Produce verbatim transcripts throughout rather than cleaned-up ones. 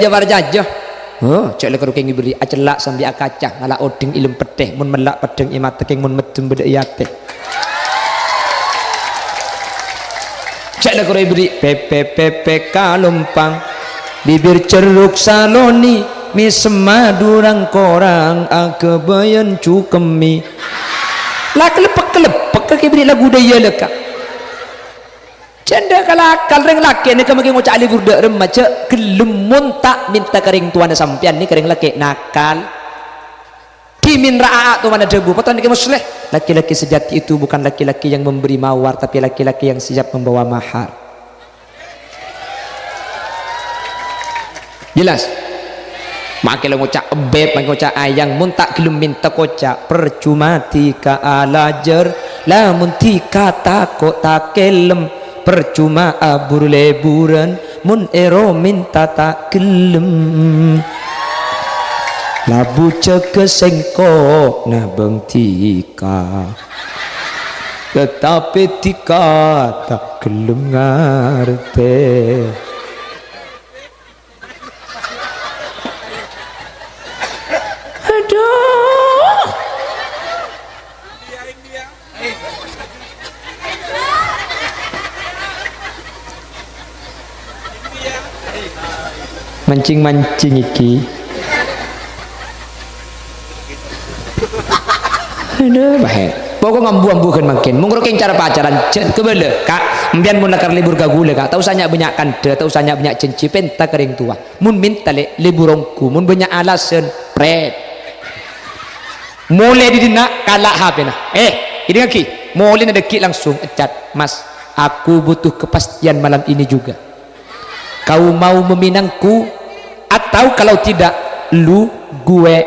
Jâ' parcajâ. Huh, jâ' la karo kèng èberri' acella' sambi akaca, ngala' odhing è lem pettè, mon mella' peddhâng è mata kèng mon meddhem bâdâ è atè. Jâ' la karo èberri' pèpè-pèpè kalompang, bibir cerruk saloni, mèsem madhu rang-korang, aghâbâyân cukemmi. La kaleppek-kaleppek ka èberri' lagu dâ' iyâ la ka. Jhâ' endâ' kal-akal, rèng lakè' nèka makè ngoca' alèbur dâ' remma, jâ' ghellem mon ta' mènta ka rèng towana sampèyan nèka rèng lakè' nakal. Dhimèn ra' a' towana dhâbu, pottrana Kè Musleh, laki-laki sejati itu bukan laki-laki yang memberi mawar, tapi laki-laki yang siap membawa mahar. Jelas? Makè la ngoca' ebbhep, makè ngoca' ayang, mon ta' ghellem mènta koca', parcoma dhika alajâr, lamon dhika tako' ta' kèllem, parcoma abur-lèburân, mon èro mènta ta' ghellem. Labu jâgâ sèngko' nabâng dhika, tatapè dhika ta' ghellem ngartè. Adhu. Mancing-mancing iki. Adhu, bahaya. Pokok ngambu-ambu kan mangkèn. Mon karo kèng cara pacaran, jhâ' kabâlâ, Ka'. Empèyan mon lakar lebur ka ghulâ, Ka'. Ta' osa nya'-bânnya' kandhâ, ta' osa nya'-bânnya' jhânjhi, pènta ka rèng towa. Mon mènta, Lè', lebur ongghu. Mon bânnya' alasan, prèt. Molè dâri dinna', kala' H P-na. Eh, èdingngaghi. Molèna dâgghi' langsung èchat, "Mas, aku butuh kepastian malam ini juga. Kau mau meminangku atau kalau tidak, lu gue."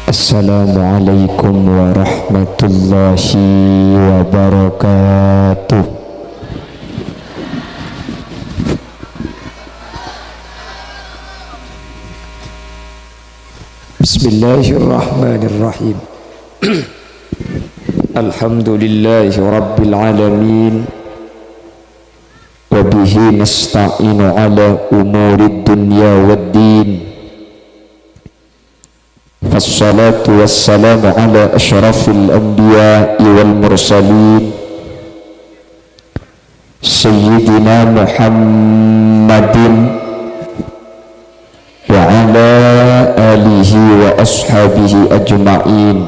Assalamualaikum warahmatullahi wabarakatuh. Bismillahirrahmanirrahim. Alhamdulillahi rabbil alamin. Wa bihi nasta'inu ala umurid dunya wad din. Wassalatu wassalamu ala asyrafil anbiya'i wal mursalin, Sayyidina Muhammadin wa ala alihi wa ashabihi ajma'in.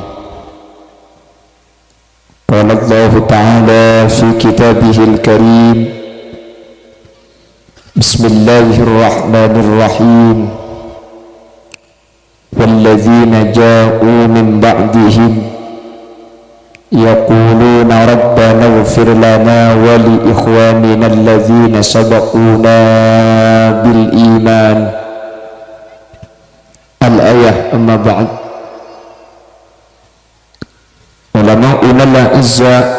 Qala Allahu ta'ala fi kitabihil karim, Bismillahirrahmanirrahim. Walladzina ja'u min ba'dihim yaquluna rabbana ighfir lana wa li ikhwanina alladzina sabaquna bil iman. Al-ayah, amma ba'd. Ulama'unal a'izza,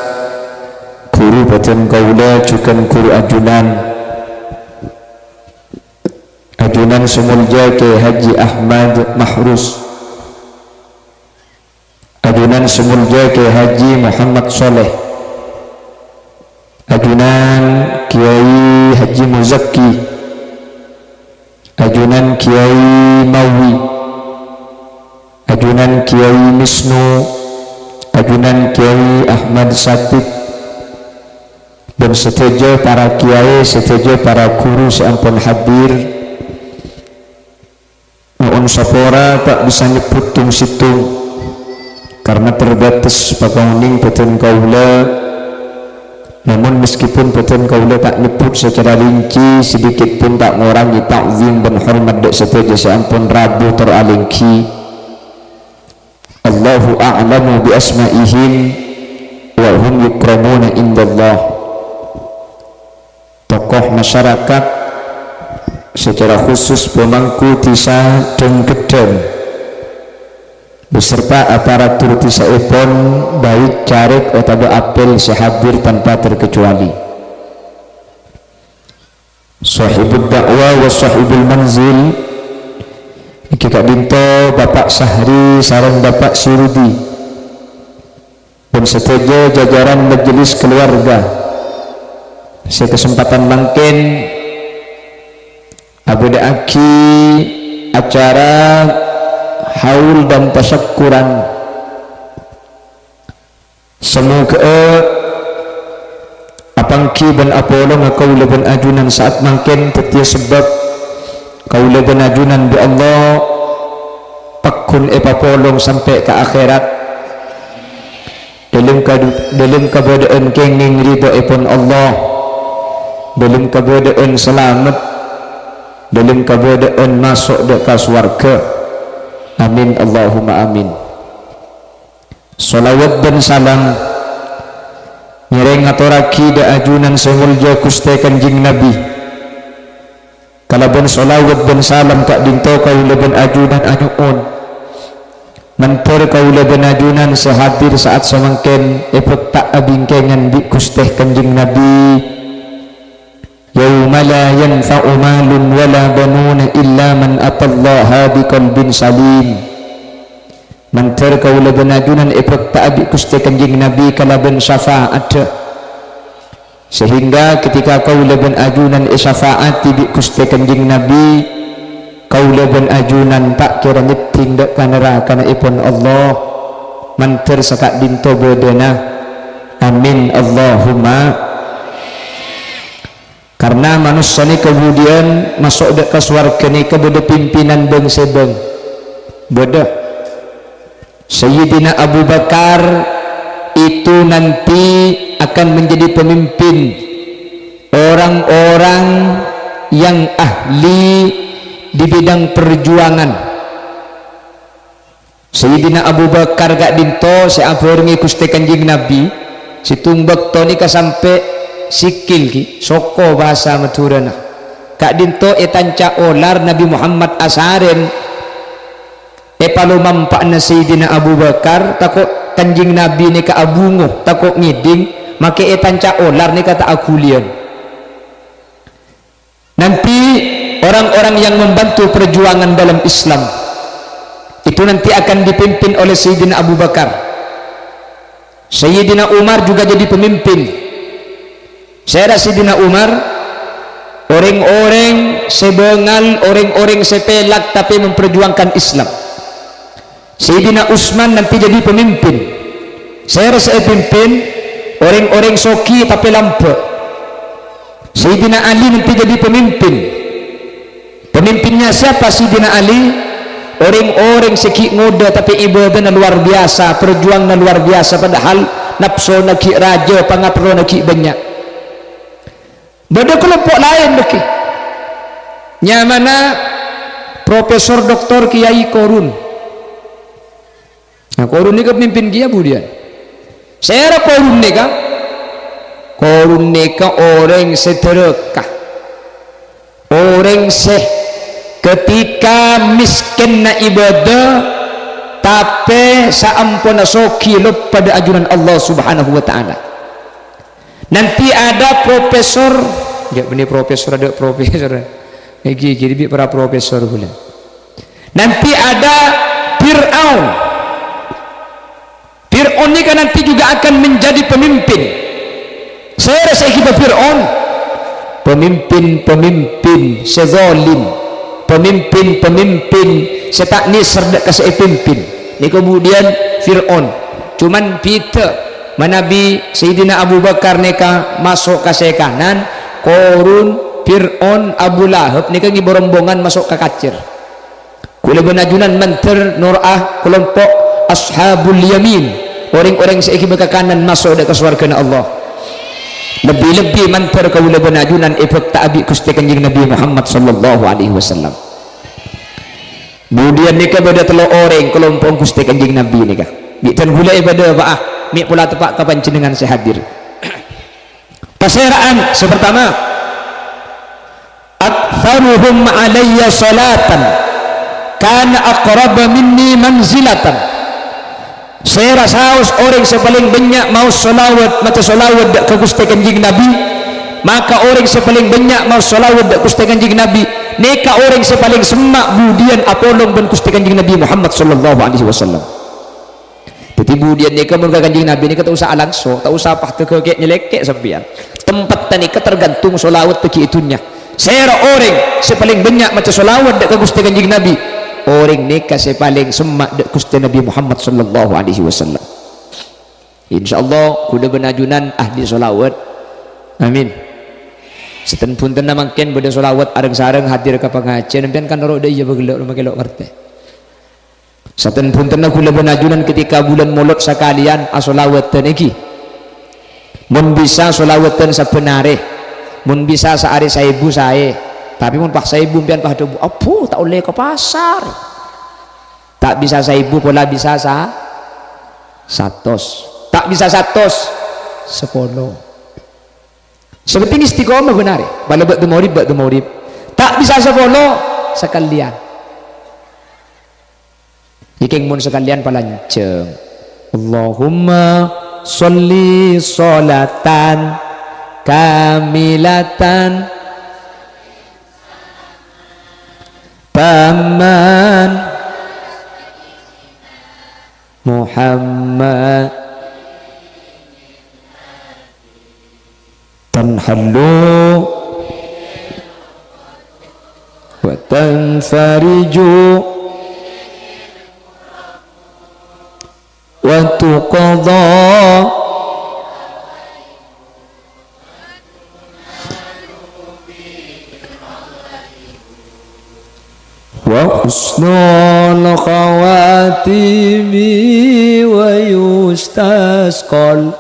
ghuru bhâdhân kaulâ jhughân ghuru ajunan. Ajunan sè molja Kè Haji Ahmad Mahrus. Ajunan sè molja Kè Haji Muhammad Soleh. Ajunan Kiai Haji Muzakki. Ajunan Kiai Mawi. Ajunan Kiai Misnu. Ajunan Kiai Ahmad Satib. Bân sadhâjâ para kiai, sadhâjâ para ghuru sè ampon hadir. Nyo'on sapora ta' bisa nyebbhut tong-settong, karna terbatas pakaonèng bhâdhân kaulâ. Namon, meskipun bhâdhân kaulâ ta' nyebbhut sacara rinci, sedikit pun ta' ngorangè ta'zim bân hormat dâ' sadhâjâ sè ampon rabu tor alèngghi. Allahu a'lamu bi asma'ihim wa hum yukramuna indallah. Tokoh masyarakat, secara khusus pemangku dhisa Dhângghêddhâng beserta aparatur dhisaèpon, baik caleg otabâ apel sè hadir tanpa terkecuali. Sahibud da'wa wa sahibul manzil, nèka ka'dinto Bapak Sahri sareng Bapak Sirudi. Sadhâjâ jajaran majelis keluarga sè kasempadhân mangkèn abâdâ'aghi acara haul dan tasyakkuran. Samoghâ'â apangghi bân apolonga kaulâ bân ajunan sa'at mangkèn dhâddhiyâ sabâb kaulâ bân ajunan bi' Allah pagghun èpapolong sampè' ka akhèrat. Dâlem ka-, dâlem kabâdâ'ân kèngèng ridhâèpon Allah, dâlem kabâdâ'ân salamet, dâlem kabâdâ'ân maso' dâ' ka sowarghâ. Amin, Allahumma amin. Shalawat bân salam ngèrèng ngatorraghi dâ' ajunan sè molja Ghustè Kanjeng Nabi. Kalabân shalawat bân salam ka'dinto kaulâ bân ajunan anyo'on. Mandhâr kaulâ bân ajunan sè hadir sa'at samangkèn èbhâkta'a bingkèngan bi' Ghustè Kanjeng Nabi. "Yauma la yanfa'u malun wa la banuna illa man atallaha biqalbin salim." Mandhâr kaulâ bân ajunan èbhâkta'a bi' Ghustè Kanjeng Nabi kalabân syafa'adhâ. Sehingga ketika kaulâ bân ajunan èsyafa'ati bi' Ghustè Kanjeng Nabi, kaulâ bân ajunan ta' kèra nyeddhing dâ' ka narakaèpon Allah, mandhâr saka'dinto bâdâna. Amin, Allahumma. Karna manossa nèka budiyân maso' dâ' ka sowarghâ nèka bâdâ pimpinan bâng-sèbâng. Bâdâ. Sayyidina Abu Bakar itu nanti akan menjadi pemimpin orang-orang yang ahli di bidang perjuangan. Sayyidina Abu Bakar ka'dinto sè abhârengngè Ghustè Kanjeng Nabi, sèttong bâkto nèka sampè' sikil, ghi, soko bhâsa Madhurâna. Ka'dinto ètanca' olar Nabi Muhammad asarèn èpalomampa'na Sayyidina Abu Bakar, tako' Kanjeng Nabi nèka abhungo, tako' ngèdhing, makè ètanca' olar nèka ta' aghuliyân. Nanti orang-orang yang membantu perjuangan dalam Islam itu nanti akan dipimpin oleh Sayyidina Abu Bakar. Sayyidina Umar juga jadi pemimpin. Sèra Sayyidina Umar, orèng-orèng sè bângal, orèng-orèng sè pèlak, tapè memperjuangkan Islam. Sayyidina Utsman nanti jadi pemimpin. Sèra sè èpimpin, orèng-orèng soghi tapè lambâ'. Sayyidina Ali nanti jadi pemimpin. Pemimpinnya siapa Sayyidina Ali? Orèng-orèng sè ghi' ngodâ tapè ibâdâna luar biasa, perjuanganna luar biasa, padahal napsona ghi' rajâ, pangaterrona ghi' bânnya'. Bâdâ kalompo' laèn, dhâggi'. Nyamana Profesor Doktor Kiai Korun. Nah, Korun nèka pamimpin kèya budiyân. Sèra Korun nèka? Korun nèka orèng sè dhârâka. Orèng sè ketika mèskènna ibâdâ, tapè saamponna soghi loppa dâ' ajunan Allah Subhanahu wa Ta'ala. Nanti ada profesor, jâ' bânnè profesor, adâ' profesor. Ghi-ghi dhibi' para profesor ghulâ. Nanti ada Fir'aun. Fir'aun nèka nanti juga akan menjadi pemimpin. Sèra sè èghibâ Fir'aun? Pemimpin-pemimpin sè zalim. Pemimpin-pemimpin sè ta' nèser dâ' ka sè èpimpin. Nèka budiyân Fir'aun. Cuman bhidhâ manabi Sayyidina Abu Bakar nèka maso' ka sè kanan, Korun, Fir'aun, Abu Lahab nèka ngibâ rombongan maso' ka kacèr. Kaulâ bân ajunan mandhâr noro'a kalompo' Ashabul Yamin, orèng-orèng sè èghibâ ka kanan maso' dâ' ka sowarghâna Allah. Lebbi-lebbi mandhâr kaulâ bân ajunan èbhâkta abi' Ghustè Kanjeng Nabi Muhammad sallallahu alaihi wasallam. Budiyân nèka bâdâ tello' orèng kalompo'na Ghustè Kanjeng Nabi nèka. Bi' dân ghulâ èpadâpa'a, mè' pola teppa' ka panjhennengngan sè hadir. Pasèra'an sè partama, "Aktsaruhum 'alayya shalatan kana aqraba minni manzilatan." Sèra saos orèng sè palèng bânnya' maos shalawat, maca shalawat dâ' ka Ghustè Kanjeng Nabi, maka orèng sè palèng bânnya' maos shalawat dâ' Ghustè Kanjeng Nabi, nèka orèng sè palèng semma' budiyân apolong bân Ghustè Kanjeng Nabi Muhammad sallallahu alaihi wasallam. Dhâddhi Di budiyân nèka mon ka Kanjeng Nabi nèka ta' osa alangso, ta' osa pas tèghâ kè' nyèlèkè' sampèyan. Tempetta nèka tergantung shalawat tèghi è dhunnya. Sèra orèng sè palèng bânnya' maca shalawat dâ' ka Ghustè Kanjeng Nabi, orèng nèka sè palèng semma' dâ' Ghustè Nabi Muhammad sallallahu alaihi wasallam. Insyaallah, kaulâ bân ajunan ahli shalawat. Amin. Satèn bhuntenna mangkèn bâdâ shalawat areng-sareng hadir ka pangajiân, sampèyan kan noro' dâ' iyâ bâgellâ' roma kèlo' ngartè. Satèn bhuntenna kaulâ bân ajunan ketika bulân Molod sakalèyan ashalawatan ènggi. Mon bisa shalawatan sabbhân arè. Mon bisa saarè saèbu saè. Tapè mon pas saèbu sampèyan pas adhâbu, "Abbhu, ta' ollè ka pasar." Ta' bisa saèbu pola bisa sa-, satos. Ta' bisa satos, sapolo. Sè pentèng istiqomah bân arè. Pola bâdâ maghrib, bâdâ maghrib. Ta' bisa sapolo, sakalèyan. Ènggi mon sakalèyan palanjhâng. Allahumma sholli sholatan kamilatan tamman Muhammad tanhallu wa tanfariju wa tuqadha wa husnul khawatimi wa yustasqal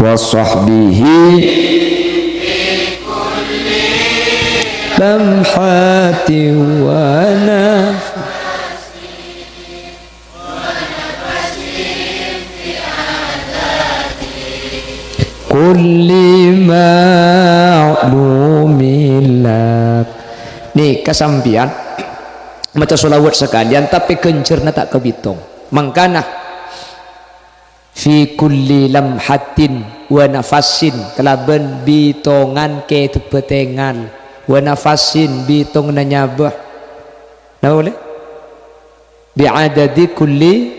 wa sahbihi lamhati wa nafsi. Kulli ma'lumin lak. Nèka sampèyan maca shalawat sakalèyan, tapè ghânjhârna ta' kabitong. Mangkana, fi kulli lamhatin wa nafasin, kalabân bitongan kèdhâ bâtengan, wa nafasin, bitonganna nyabâ. Napa polè? Bi'adadi kulli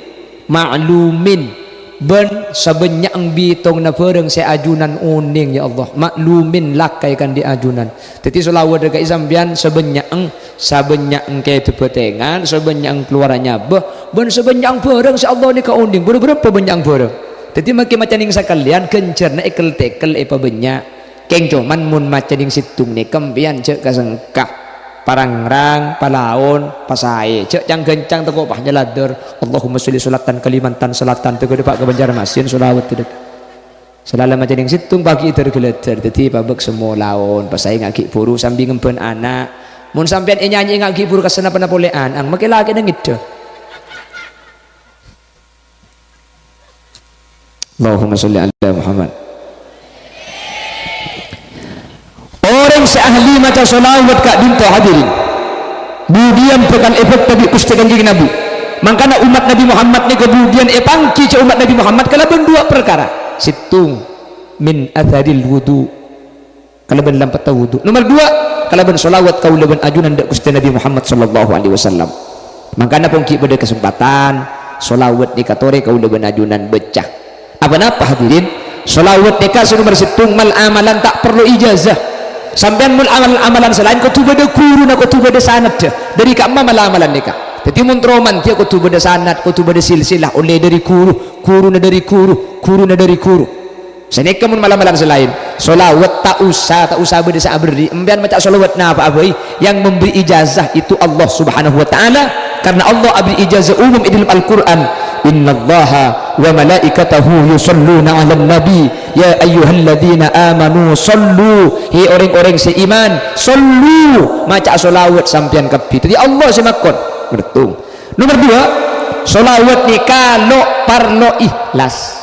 ma'lumin, bân sabânnya'na bitonganna bhârâng sè ajunan onèng, ya Allah. Ma'lumin, lakè kan dhi' ajunan. Dhâddhi, shalawat èkaè sampèyan sabânnya'na, sabânnya'na kèdhâ bâtengan, sabânnya'na kalowara nyabâ, bân sabânnya'na bhârâng sè Allah nèka onèng. Bârâ-bârâmpa bânnya'na bhârâng? Dhâddhi, makè maca nèng sakalèyan, ghânjhârna èkel-tèkel èpabânnya'. Kèng coma mon maca nèng sèttong nèka sampèyan jhâ' ka-sengka. Parangrang, palaon, pasaè. Jhâ' cang-ghâncang tako' pas nyaladdhâr. Allahumma sholli sholatan Kalimantan Selatan, tèghâ dâpa' ka Banjarmasin, shalawat tèdhâk. Sè la maca nèng sèttong paghi' èdhâr-ghâlâdhâr, dhâddhi pabâk semmo laon, pasaè nga' ghi' bhuru sambi ngembhân ana'. Mon sampèyan ènyanyè nga' ghi' bhuru ka sanapa-napa polè ana', makè lakèna ngèdhâ. Allahumma sholli ala Muhammad. Orèng sè ahli maca shalawat ka'dinto, hadirin, budiyân bhâkal èbhâkta bi' Ghustè Kanjeng Nabi. Mangkana ommat Nabi Muhammad nèka budiyân èpangghi jhâ' ommat Nabi Muhammad kalabân duwâ' parkara. Sèttong, min atharil wudu'. Kalabân lampetta wudu'. Nomer duwâ', kalabân shalawat kaulâ bân ajunan dâ' Ghustè Nabi Muhammad sallallahu alaihi wasallam. Mangkana pon ghi' bâdâ kasempadhân, shalawat nèka torè kaulâ bân ajunan bâca. Apa-napa, hadirin? Shalawat nèka sè nomer sèttong mal-amalan ta' parlo ijazah. Sampèyan mon amal-amalan sè laèn kodhu bâdâ ghuruna, kodhu bâdâ sanadda. Dâri ka'emma mal-amalan nèka. Dhâddhi mon terro mandhiyâ kodhu bâdâ sanad, kodhu bâdâ silsilah, ollè dâri ghuru, ghuruna dâri ghuru, ghuruna dâri ghuru. Sanèka mon mal-amalan sè laèn, shalawat ta' osa, ta' osa bâdâ sè aberri'. Empèyan maca shalawat napa'a bhâi, yang memberi ijazah itu Allah Subhanahu wa Ta'ala, karena Allah abri ijazah umum è dâlem Al-Qur'an, "Innallaha wa malaikatahu yusholluna 'alan nabi, ya ayyuhalladzina amanu shollu," hè orèng-orèng sè iman, shollu, maca shalawat sampèyan kabbhi. Dhâddhi Allah sè makon. Ngerto? Nomer duwâ', shalawat nèka lo' parlo ikhlas.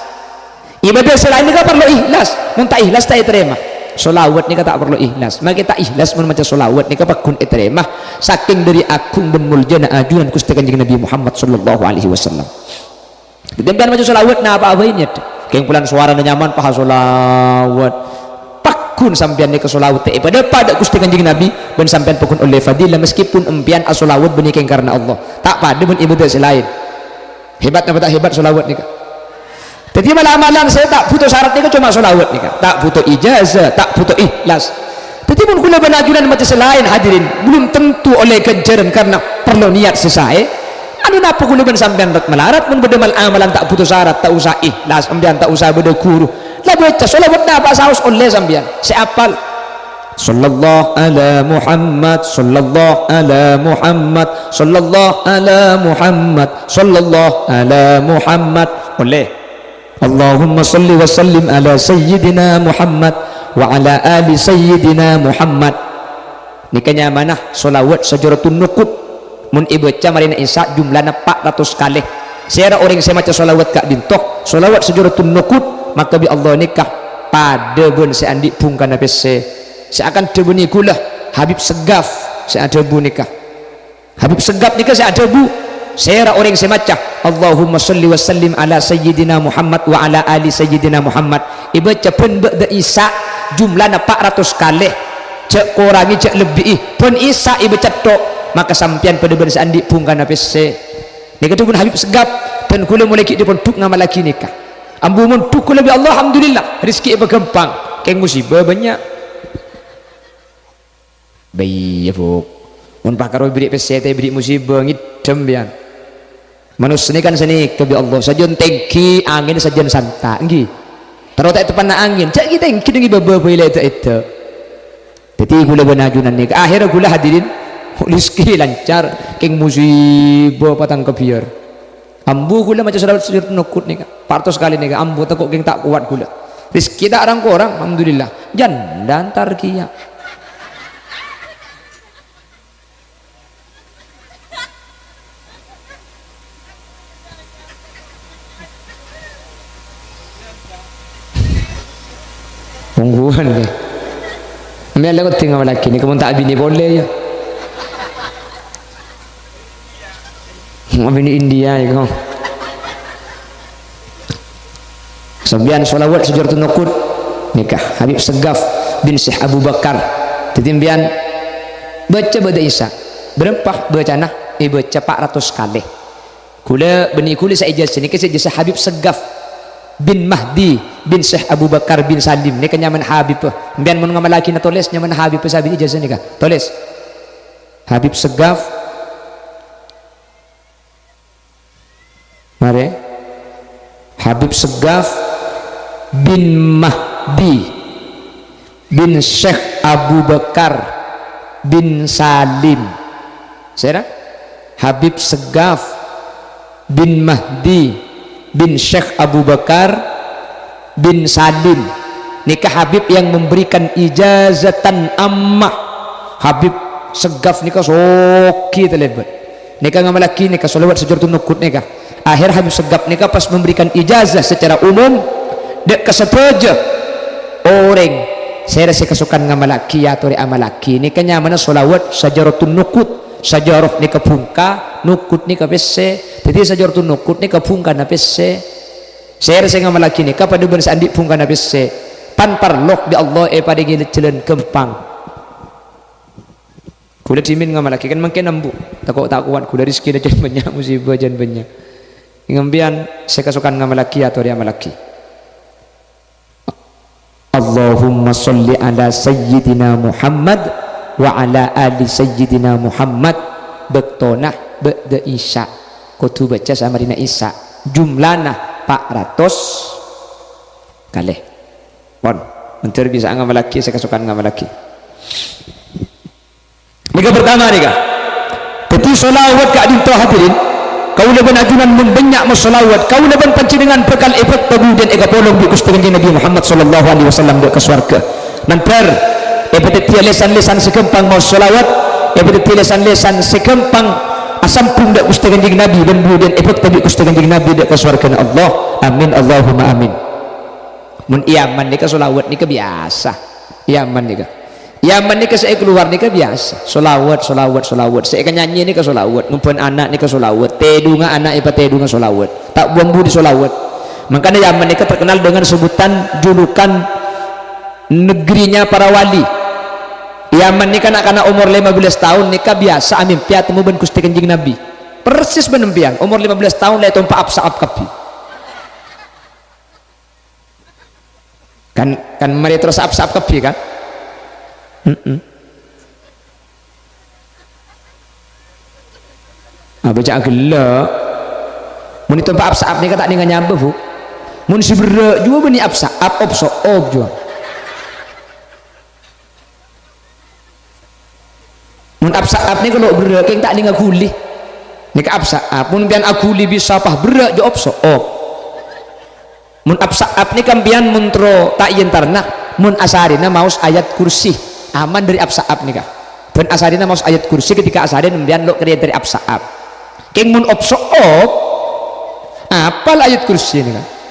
Ibadah sè laèn nèka parlo ikhlas. Mon ta' ikhlas, ta' ètarèma. Shalawat nèka ta' parlo ikhlas. Makè ta' ikhlas mon maca shalawat nèka pagghun ètarèma. Sakèng dâri aghung bân moljâna ajunan Ghustè Kanjeng Nabi Muhammad sallallahu alaihi wasallam. Dhâddhi, empèyan maca shalawat napa'a bhâi niyat. Kèng polana sowarana nyaman, pas asolawat. Pagghun sampèyan nèka solawatta èpadâpa' dâ' Ghustè Kanjeng Nabi, bân sampèyan pagghun ollè fadilah, meskipun empèyan asolawat bânnè kèng karna Allah. Ta' padâ bân ibâdâ sè laèn. Hebat napa ta' hebat solawat nèka? Dhâddhi, mal-amalan sè ta' bhuto syarat nèka coma solawat nèka. Ta' bhuto ijazah, ta' bhuto ikhlas. Dhâddhi, mon kaulâ bân ajunan maca sè laèn, hadirin, belum tentu ollè ghânjhârân karna parlo niat sè saè. Anu, napa kaulâ bân sampèyan rat-malarat, mon bâdâ mal-amalan ta' bhuto syarat, ta' osa ikhlas, sampèyan ta' osa bâdâ ghuru. La bâca solawat napa saos ollè sampèyan, sè apal. Sallallahu ala Muhammad, sallallahu ala Muhammad, sallallahu ala Muhammad, sallallahu ala Muhammad. Ollè. Allahumma shalli wa sallim ala Sayyidina Muhammad wa ala ali Sayyidina Muhammad. Nèka nyamana sholawat sajaratun nukud. Mon èbâca marèna Isya jumlana pa' ratos kalè. Sèra orèng sè maca sholawat ka'dinto, sholawat sajaratun nukud, maka bi' Allah nèka padâ bân sè andi' bhungkana pèssè. Sè akadhâbuna ghulâ, Habib Segaf sè adhâbu nèka. Habib Segaf nèka sè adhâbu, sèra orèng sè maca, "Allahumma shalli wa sallim ala Sayyidina Muhammad wa ala ali Sayyidina Muhammad." Èbâca bân ba'da Isya, jumlana pa' ratos kalè. Jhâ' korangè, jhâ' lebbi'i. Bân Isya èbâca tho', maka sampèyan padâ bân sè andi' bhungkana pèssè. Nèka dhâbuna Habib Segaf, bân ghulâ molaè ghi' dâ' pondhuk ngamallaghi nèka. Ambu mondhuk ghulâ bi' Allah, alhamdulillah, rezeki èpaghâmpang. Kèng musibâ bânnya'. Bâ iyâ, Bu'. Mon pakaro èberri' pèssè ta' èberri' musibâ, ngèddhâm, bi'an. Manossa nèka kan sanèka bi' Allah, sajân tèngghi, angèn sajân santa', ènggi. Terro ta' èteppanna angèn, jhâ' ghi' tèngghi nèng è bâbâ bhâi la èdâ'-èdâ'. Dhâddhi ghulâ bân ajunan nèka, akhèrra ghulâ hadirin, rezeki lancar, kèng musibâ patang kabiyâr. Ambu ghulâ maca sholawat sajaratun nukud nèka. Pa' ratos kalè nèka, ambu tako' kèng ta' kowat ghulâ. Rezeki ta' rang-korang, alhamdulillah. Jhâ' lantar kèya. Ongghuwân, ya. Mèla kok tinggal lagi, nèka mon ta' abinè polè, ya. Abinè India, ya, kok. Sampèyan sholawat sajaratun nukud. Nèka, Habib Segaf bin Syekh Abu Bakar. Dhâddhi sampèyan bâca ba'da Isya. Bârâmpa bâcana? Èbâca pa' ratos kalè. Ghulâ, bânnè ghulâ sè ijazah nèka sè ijazah Habib Segaf bin Mahdi bin Syekh Abu Bakar bin Salim. Nèka nyamana Habib. Sampèyan mon ngamallaghina tolès nyamana Habib sè abit ijazah nèka. Tolès. Habib Segaf. Marè. Habib Segaf bin Mahdi bin Syekh Abu Bakar bin Salim. Sèra? Habib Segaf bin Mahdi bin Syekh Abu Bakar bin Salim. Nèka Habib yang memberikan ijazatan ammah. Habib Segaf nèka soghi talèbât. Nèka ngamallaghi nèka sholawat sajaratun nukud nèka. Akhèr Habib Segaf nèka pas memberikan ijazah secara umum dâ' ka sadhâjâ orèng sè, sè kasokan ngamallaghi, atorè amallaghi. Nèka nyamana sholawat sajaratun nukud. Sajarah nèka bhungka, nukud nèka pèssè. Dhâddhi sajaratun nukud nèka bhungkana pèssè. Sè, sè ngamallaghi nèka padâ bân sè andi' bhungkana pèssè. Pan parlo bi' Allah èparèngè jhâlân ghâmpang. Ghulâ dhimèn ngamallaghi, kan mangkèn ambu. Tako' ta' kowat ghulâ, rejhekkèna jhân bânnya', musibâ jhân bânnya'. Sampèyan sè kasokan ngamallaghi, atorè amallaghi. Allahumma sholli ala Sayyidina Muhammad wa ala ali Sayyidina Muhammad. Bâktona ba'da Isya. Kodhu bâca samarèna Isya. Jumlana pa' ratos kalè. Pon, mandhâr bisa ngamallaghi, sè kasokan ngamallaghi. Nèka partama nèka. Dhâddhi sholawat ka'dinto hadirin. Kaulâ bân ajunan mon bânnya' masholawat, kaulâ bân panjhennengngan bhâkal èbhâkta budiyân èkapolong bi' Ghustè Kanjeng Nabi Muhammad sallallahu alaihi wasallam dâ' ka sowarghâ. Mandhâr èpadhâddhiyâ lèsan-lèsan sè ghâmpang maos sholawat, èpadhâddhiyâ lèsan-lèsan sè ghâmpang asambhung dâ' Ghustè Kanjeng Nabi bân budiyân èbhâkta bi' Ghustè Kanjeng Nabi dâ' ka sowarghâna Allah. Amin, Allahumma amin. Mon è Yaman nèka sholawat nèka biyasa. È Yaman nèka. È Yaman nèka sè èkalowar nèka biyasa. Sholawat, sholawat, sholawat. Sè èkanyanyè nèka sholawat. Ngembhân ana' nèka sholawat. Tèdungnga ana' èpatèdungnga sholawat. Ta' buwâng budi sholawat. Mangkana Yaman nèka terkenal dengan sebutan julukan negerinya para wali. Yaman nèka na'-kana' omor lima belas taon nèka biyasa amèmpè atemmo bân Ghustè Kanjeng Nabi. Persis bân empèyan, omor lima belas taon la ètompa' ap-sa'ap kabbhi. Kan, kan marè terros ap-sa'ap kabbhi, kan? Heeh. Apa ca'na ghellâ'? Mon ètompa' ap-sa'ap nèka ta' nènga nyabâ, Bu. Mon sè berrâ' jiyâ bânnè ap-sa'ap, op-so'op jiyâ. Mon ap-sa'ap nèka lo' berrâ', kèng ta' nènga ghuli. Nèka ap-sa'ap, mon empèyan aghuli bisa pas berrâ' jiyâ op-so'op. Mon ap-sa'ap nèka empèyan mon terro ta' èyentarna, mon asarèna maos ayat kursi, aman dâri ap-sa'ap nèka. Bân asarèna maos ayat kursi, ketika asarè empèyan lo' karè dâri ap-sa'ap. Kèng mon op-so'op, apal ayat kursi nèka.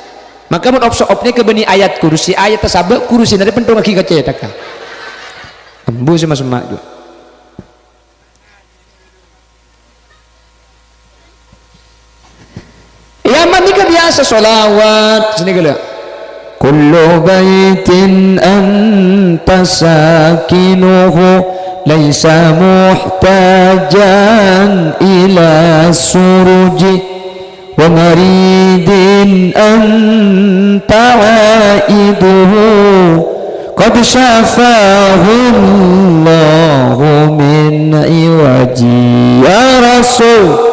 Maka mon op-so'op nèka bânnè ayat kursi, ayat tasabâ' kursina rè penthongngaghi ka cèthagghâ. Embu sè ma-semma' jiyâ. Yaman nèka biyasa sholawat. Sini ghellâ'. كل بيت أنت ساكنه ليس محتاجا إلى سرج ومريض أنت عائده قد شفاه الله من عوج. يا رسول،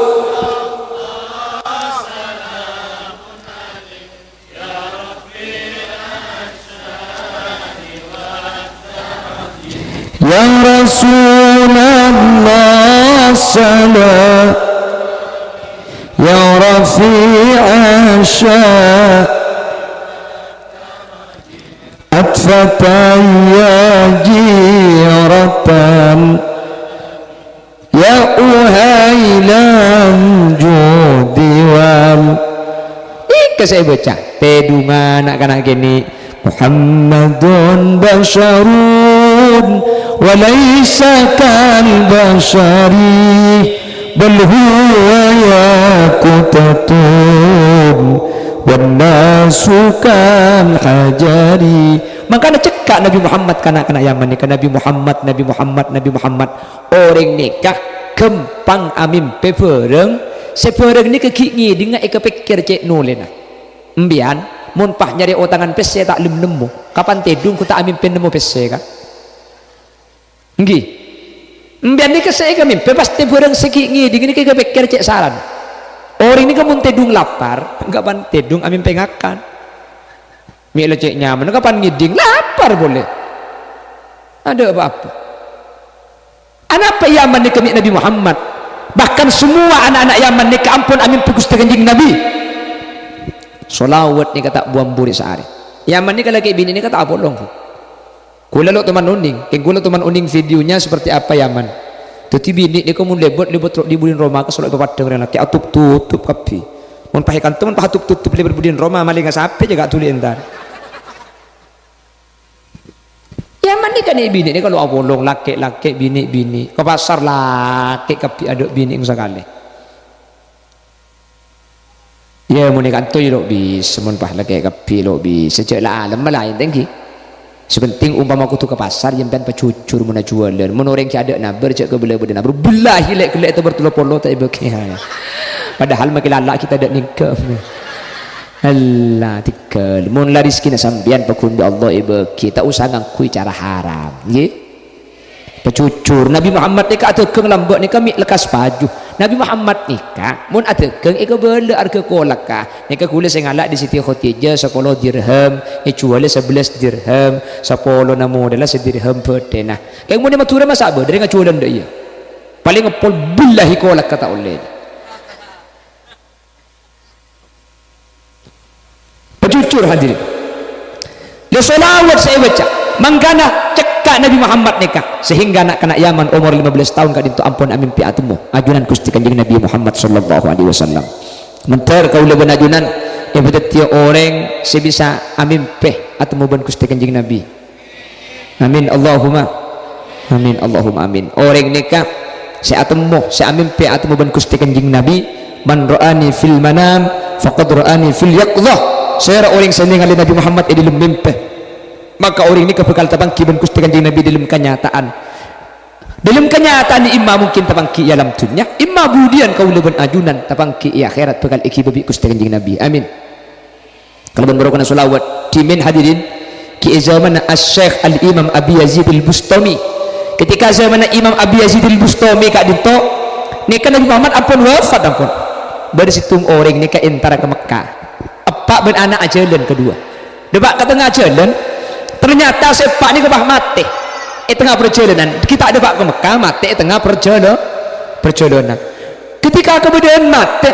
يا رسول الله السلام، يا رفيع الشان، عطفة يا جيرة، يا أهيل الجود وال. Nèka sè èbâca. Tèdhungnga na'-kana' kènè'. محمد بشر وليس كالبشر بل هو ياقوتة والناس كالحجر. Mangkana cekka' Nabi Muhammad ka na'-kana' Yaman nèka, "Nabi Muhammad, Nabi Muhammad, Nabi Muhammad." Orèng nèka ghâmpang amèmpè bhârâng, sè bhârâng nèka ghi' ngèdhingnga èkapèkkèr cè' nolèna. Empèyan, mon pas nyarè otangan pèssè ta' lem nemmo, kapan tèdhung ghu ta' amèmpè nemmo pèssè, kan? Èngghi. Empèyan nèka sè èkamèmpè, pastè bhârâng sè ghi' ngèdhing nèka èkapèkkèr cè' sarana. Orèng nèka mon tèdhung lapar, kapan tèdhung amèmpè ngakan. Mè' la cè' nyamana kapan ngèdhing, lapar polè. Adâ' apa-apa. Anapa Yaman nèka mè' Nabi Muhammad? Bahkan semua anak-anak Yaman nèka ampon amèmpè Ghustè Kanjeng Nabi. Sholawat nèka ta' bu-ambu rè saarè. Yaman nèka lakè' binè' nèka ta' apolong. Kaulâ lo' toman onèng, kèng kaulâ toman onèng videonya seperti apa Yaman. Dhâddhi binè' nèko mon lèbât, lèbât ro-, dhi budina roma, ka solo' èpapaddhâng rèng lakè', atup-tutup kabbhi. Mon pas è kanto, mon pas atup-tutup lèbât budina roma, malèngnga sapè jâ' ka dhuli entar. Yaman nèka nè' binè' nèka lo' apolong, lakè'-lakè', binè'-binè'. Ka pasar lakè' kabbhi, adâ' binè' sakalè. Yâ, mon è kanto yâ lo' bisa, mon pas lakè' kabbhi lo' bisa, jâ' la alem malaèn tèngghi. Sè penting umpama kodhu ka pasar, yâ sampèyan pajhujhur mon ajhuwâlân. Mon orèng ghi' adâ' nabâr, jâ' kabâlâ bâdâ nabâr. Billahi, lè'-ghellè' tèbâr tello polo ta' èbâghi. Padahal makè lala' kita adâ' nèngghâ. Allah, tèghâl. Mon la rejhekkèna sampèyan paghun bi' Allah èbâghi, ta' osa ngangghuy cara haram. Ngghi? Pajhujhur, Nabi Muhammad nèka adhâghâng lambâ' nèka mè' lekkas paju. Nabi Muhammad nèka mon adhâghâng èkabâlâ arghâ kolakka. Nèka ghulâ sè ngala' dhi Siti Khadijah sapolo dirham, èjhuwâlâ sabellâs dirham, sapolona modâlla sadirham bâdhina. Kèng mon è Madhurâ masa' bâdâ rèng ajhuwâlân dâ' iyâ. Palèng ngèpol billahi kolakka ta' ollè. Pajhujhur, hadirin. Lè sholawat sè èbâca, mangkana cekka' Nabi Muhammad nèka, sehingga na'-kana' Yaman omor lima belas taon ka'dinto ampon amèmpè atemmo ajunan Ghustè Kanjeng Nabi Muhammad sallallahu alaihi wasallam. Mandhâr kaulâ bân ajunan èpadhâddhiyâ orèng sè bisa amèmpè atemmo bân Ghustè Kanjeng Nabi. Amin, Allahumma amin, Allahumma amin. Orèng nèka sè atemmo, sè amèmpè atemmo bân Ghustè Kanjeng Nabi, "Man ra'ani fil manam, faqad ra'ani fil yaqzah." Sèra orèng sè nèngalè Nabbhi Muhammad è dhâlem mèmpè, maka orèng nèka bhâkal tapangghi bân Ghustè Kanjeng Nabbhi dhâlem kanyata'an. Dhâlem kanyata'an, imma mungkin tapangghi è alam dhunnya, imma budiyân kaulâ bân ajunan tapangghi è akhèrat bhâkal èghibâ bi' Ghustè Kanjeng Nabbhi. Amin. Kalabân bhârokana shalawat. Dhimèn hadirin, ghi' è zamanna Asy-Syaikh Al-Imam Abi Yazid Al-Bustami. Ketika zamanna Imam Abi Yazid Al-Bustami ka'dinto, nèka Nabbhi Muhammad ampon wafat ampon. Bâdâ sèttong orèng nèka èntara ka Mekkah. Eppa' bân ana' ajhâlân kaduwâ. Dâpa' ka tengnga jhâlân, ternyata sè eppa' nèka pas matè è tengnga parjhâlânan. Ghi' ta' dâpa' ka Mekkah, matè è tengnga parjhâlâ-, parjhâlânan. Ketika kabâdâ'ân matè,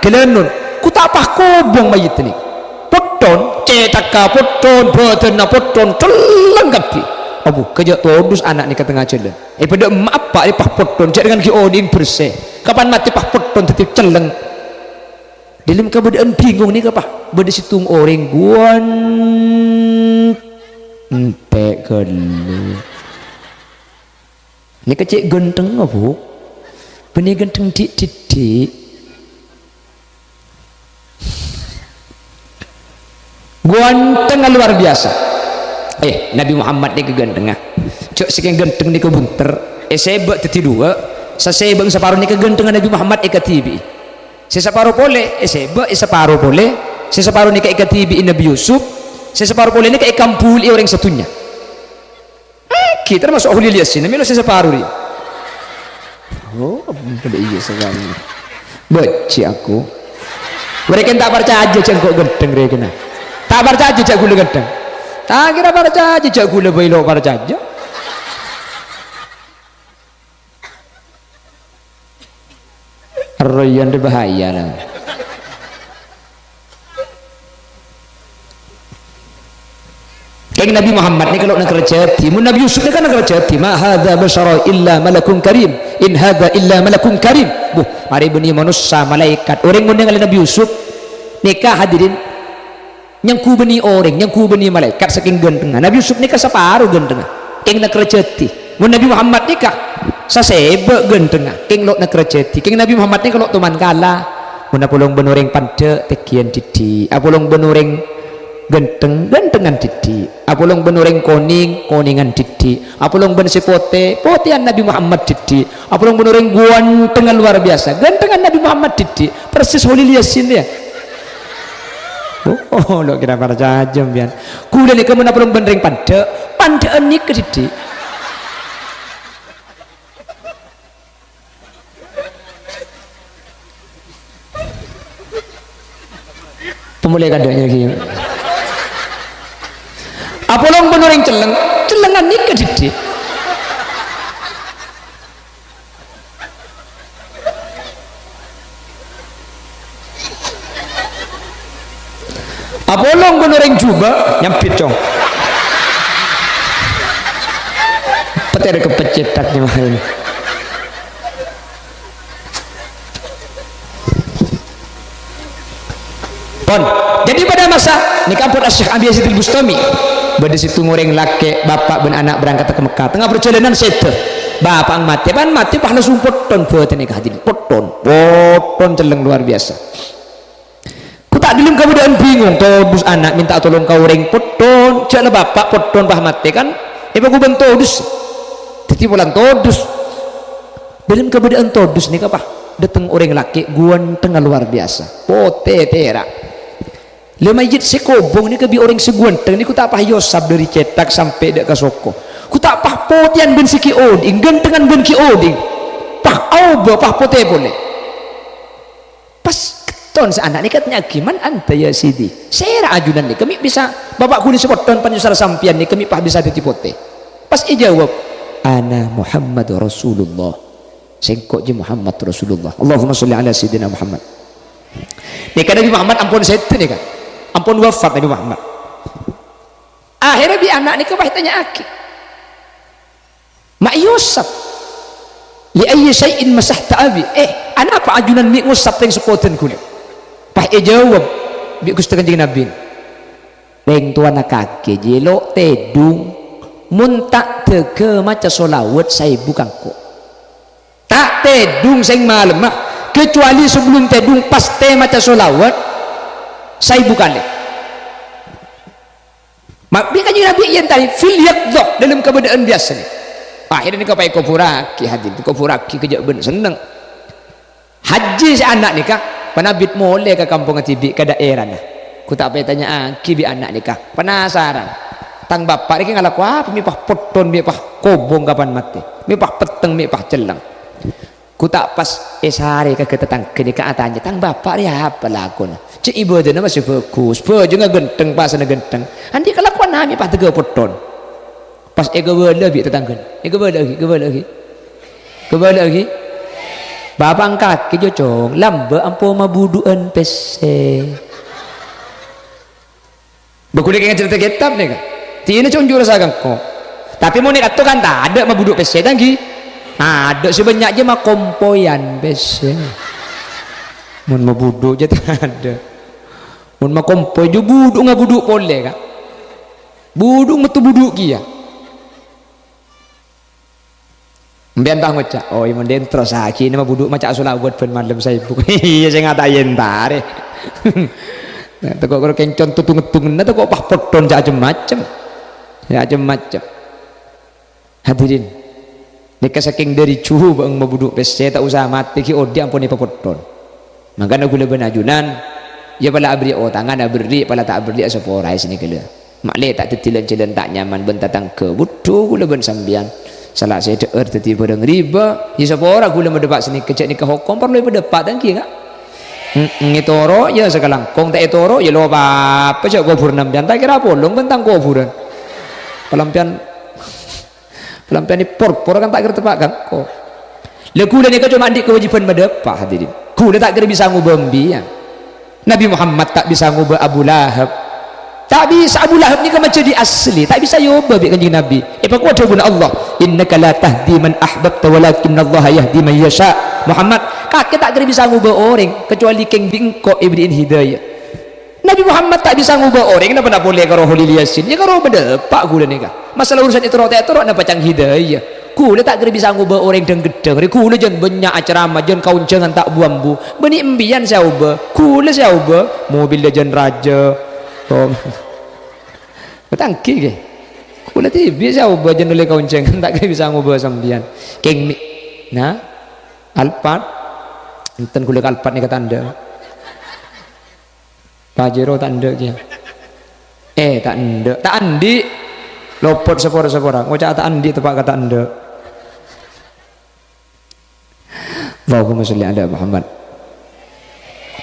ghâlânon, ghu ta' pas kobhung mayyidda nèka. Potthon, cèthagghâ potthon, bhâdhânna potthon, celleng kabbhi. Abu, ghâjâ' todus ana' nèka tengnga jhâlân. È, bâdâ emma' eppa' nèka pas potthon, jhâ' dhângan ghi' odi'na bherse. Kapan matè pas potthon dhâddhi celleng. Dhâlem kabâdâ'ân bingung nèka, pas bâdâ sèttong orèng ghuwân-, ènte' ghâllu. Nèka cè' ghântengnga, Bu. Bânnè ghântheng dhi'-, dhiddhi'. Ghuwântengnga lowar biyasa. Eh, Nabbhi Muhammad nèka ghântengnga. Jhâ' sakèng ghântheng nèka bunter, èsèbâ' dhâddhi duwâ', sasèbâ' saparo nèka ghântengnga Nabbhi Muhammad èkadhibi'i. Sè saparo polè èsèbâ', è saparo polè, sè saparo nèka èkadhibi'i Nabbhi Yusuf, sè saparo polè nèka èkambhuli'i orèng sadhunnya. Èngghi, termasuk Kholil Yasin, mèlo sè saparo rèya. Oh, padâ iyâ sakalè. Bâjhi' aku. Mèrèkèn ta' parcajâ jhâ' engko' ghântheng rèya kèna. Ta' parcajâ jhâ' ghulâ ghântheng. Ta' kèra parcajâ jhâ' ghulâ bhâi lo' parcajâ. Arroyan dâ' bahaya la. Kèng Nabbhi Muhammad nèka lo' nakerrajâdhi, mon Nabbhi Yusuf nèka nakerrajâdhi, "Ma hadza basyara illa malakun karim, in hadza illa malakun karim." Buh, marè bânnè manossa, malaèkat. Orèng mon nèngalè Nabbhi Yusuf nèka, hadirin, nyangghu bânnè orèng, nyangghu bânnè malaèkat sakèng ghântengnga. Nabbhi Yusuf nèka saparo ghântengnga. Kèng nakerrajâdhi. Mon Nabbhi Muhammad nèka sasèbâ' ghântengnga. Kèng lo' nakerrajâdhi. Kèng Nabbhi Muhammad nèka lo' toman kala. Mon apolong bân orèng pandâ', tènggiyân dhiddhi'. Apolong bân orèng ghântheng, ghânthengngan dhiddhi'. Apolong bân orèng konèng, konèngan dhiddhi'. Apolong bân sè potè, potèyan Nabbhi Muhammad dhiddhi'. Apolong bân orèng ghuwântengnga lowar biyasa, ghânthengngan Nabbhi Muhammad dhiddhi'. Persis Kholil Yasin, yâ. Oh, lo' kèra parcajâ sampèyan. Ghulâ nèka mon apolong bân rèng pandâ', pandâ'ân nèka dhiddhi'. Pamolè kadhâ'na ghi. Apolong bân orèng celleng, cellengngan nèka dhiddhi'. Apolong bân orèng jhubâ' nyambit, Cong. Petèr kepeccetak nyamana. Pon. Jadi pada masa nèka ampon Asy-Syaikh Abi Yazid Al-Bustami, bâdâ sèttong orèng lakè', bapa' bân ana' berangkat ka Mekkah. Tengnga parjhâlânan sèdhâ. Bapa'na matè, pan matè pas langsung potthon bhâdhânna nèka, hadirin. Potthon, potthon celleng luar biasa. Ghu ta' dhâlem kabâdâ'ân bingung, todus ana' mènta tolong ka orèng, potthon, jhâ' la bapa' potthon pas matè kan, èpaghubân todus. Dhâddhi polana todus. Dhâlem kabâdâ'ân todus nèka, pas, dâteng orèng lakè' ghuwântengnga luar biasa. Potè tèra'. La mayyit sè kobhung nèka bi' orèng sè ghuwântheng nèko ta' pas èosap dhâri cèthak sampè' dâ' ka soko. Ghu ta' pas potèyan bân sè ghi' odi'na, ghânthengngan bân ghi' odi'na. Pas aobâ, pas potè polè. Pas ketton sè ana' nèka tanya'aghi, "Man anta ya Sidi?" Sèra ajunan nèka mè' bisa, bapa' ghulâ sè potthon panyossar sampèyan nèka mè' pas bisa dhâddhi potè. Pas èjâwâb, "Ana Muhammad Rasulullah." Sèngko' jiyâ Muhammad Rasulullah. Allahumma sholli ala Sayyidina Muhammad. Nèka Nabi Muhammad ampon sèdhâ nèka. Ampon wafat Nabi Muhammad. Akhèrra bi' ana' nèka pas ètanya'aghi. Ma' èosap. "Li ayyi syai'in masahta abi?" Eh, anapa ajunan mè' ngosap rèng sapodan ghulâ? Pas èjâwâb bi' Ghustè Kanjeng Nabi. Rèng towana kakè jiyâ lo' tèdung, mon ta' dâgâ maca sholawat saèbu kangko'. Ta' tèdung sèng malemma, kecuali sebelum tèdung pastè maca sholawat saèbu kalè. Ma-, bi' Kanjeng Nabi èyèntari fil yaqdhah, dâlem kabâdâ'ân biyasana. Akhirnya nèka pas èkobhurraghi, hadirin, èkobhurraghi kajhâ' bân senneng. Haji sè ana' nèka, panabit molè ka kampongnga dhibi', ka daerana. Ghu ta' pas ètanya'aghi bi' ana' nèka. Penasaran. Tang bapa' nèka ngalako apa? Mè' pas potton, mè' pas kobong kapan matè. Mè' pas petteng, mè' pas celleng. Ghu ta' pas èsarè ka tatangghâ nèka atanya, "Tang bapa' rèya apa lakona?" "Cè' ibâdâna masè bhâghus, bhâjhângnga ghântheng, pasana ghântheng." "Andi' kalakowan mè' pas tèghâ potton." Pas èkabâlâ bi' tatangghâna. "Èkabâlâ'aghi, kabâlâ'aghi. Kabâlâ'aghi." "Bapa' engkakè, jhujhung, lambâ' ampo mabudhu'ân pèssè." Bâ' ghulâ kèng ajhâr tè kètab nèka. Dinah cunjur sakengko. Tapè mon è kanto kan tadâ' mabudhu' pèssè, ta' ènggi? Adâ' sè bânnya' jiyâ makompoyan pèssè. Mon mabudhu' jiyâ tadâ'. Mon makompoy jiyâ budhu' ngabudhu' polè, Ka'. Budhu' metto budhu' kèya. Empèyan pas ngoca', "Oh, iyâ, mon dentro sakèna mabudhu' maca sholawat bân malem saèbu." Iyâ, sè ngata èyèntarè. Nah, tako' karo kèng conto tung-, tungenna tako' pas potton ca'na cem-macem. Ca'na cem-macem. Hadirin, nèka sakèng dâri jhubâ'eng mabudhu' pèssè ta' osa matè ghi' odi' ampon èpapotton. Mangkana ghulâ bân ajunan, iyâ pala aberri' otangan, aberri', pala ta' aberri' asaporaè sanèka lè. Ma'lè ta' dhâddhi lan-jhâlân ta' nyaman bân tatangghâ. Budhu ghulâ bân sampèyan. Sala sè dhâ'âr dhâddhi bhârâng riba, iyâ sapora ghulâ madâpa' sanèka, jhâ' nèka hokom parlo èpadâpa' ta' ènggi, Ka'? Heeh, ètoro' iyâ sakalangkong, ta' ètoro' iyâ lo' apa-apa, jhâ' kobhurrâ sampèyan, ta' kèra apolong bân tang kobhurrân. Palampèyan Palampèyan èporpor kan ta' kèra teppa' ka engko'. Lha, ghulâ nèka coma andi' kawâjibhân madâpa', hadirin. Ghulâ ta' kèra bisa ngobâ empèyan. Nabi Muhammad ta' bisa ngobâ Abu Lahab. Ta' bisa, Abu Lahab nèka majâdhi asli, ta' bisa èobâ bi' Kanjeng Nabi. Èpakowa dhâbuna Allah, "Innaka la tahdi man ahbabta walakinnallaha yahdi man yasha." Muhammad, kakè ta' kèra bisa ngobâ orèng, kecuali kèng bi' engko' èberri'in hidayah. Nabi Muhammad ta' bisa ngobâ orèng, napa polè karo Kholil Yasin? Iyâ karo madâpa' ghulâ nèka. Masalah urusan ètoro' ta' ètoro' napa ca'na hidayah. Ghulâ ta' kèra bisa ngobâ orèng dhâng-ghedhâng. Rè ghulâ jân bânnya' acarama, jân kaonjhângan ta' bu-ambu. Bânnè empèyan sè aobâ, ghulâ sè aobâ. Mobilla jân rajâ. Tom. Ta' ènggi, ghi. Ghulâ dhibi' sè aobâ jân ollè kaonjhângan, ta' kèra bisa ngobâ sampèyan. Kèng mi-, nah, Alphard. Enten ghulâ ka Alphard nèka ta' endâ'. Pajero ta' endâ' kèya. Eh, ta' endâ', ta' andi'. Lopot sapora-sapora. Ngoca' ta' andi' teppa' ka ta' endâ'. Allahumma sholli ala Muhammad.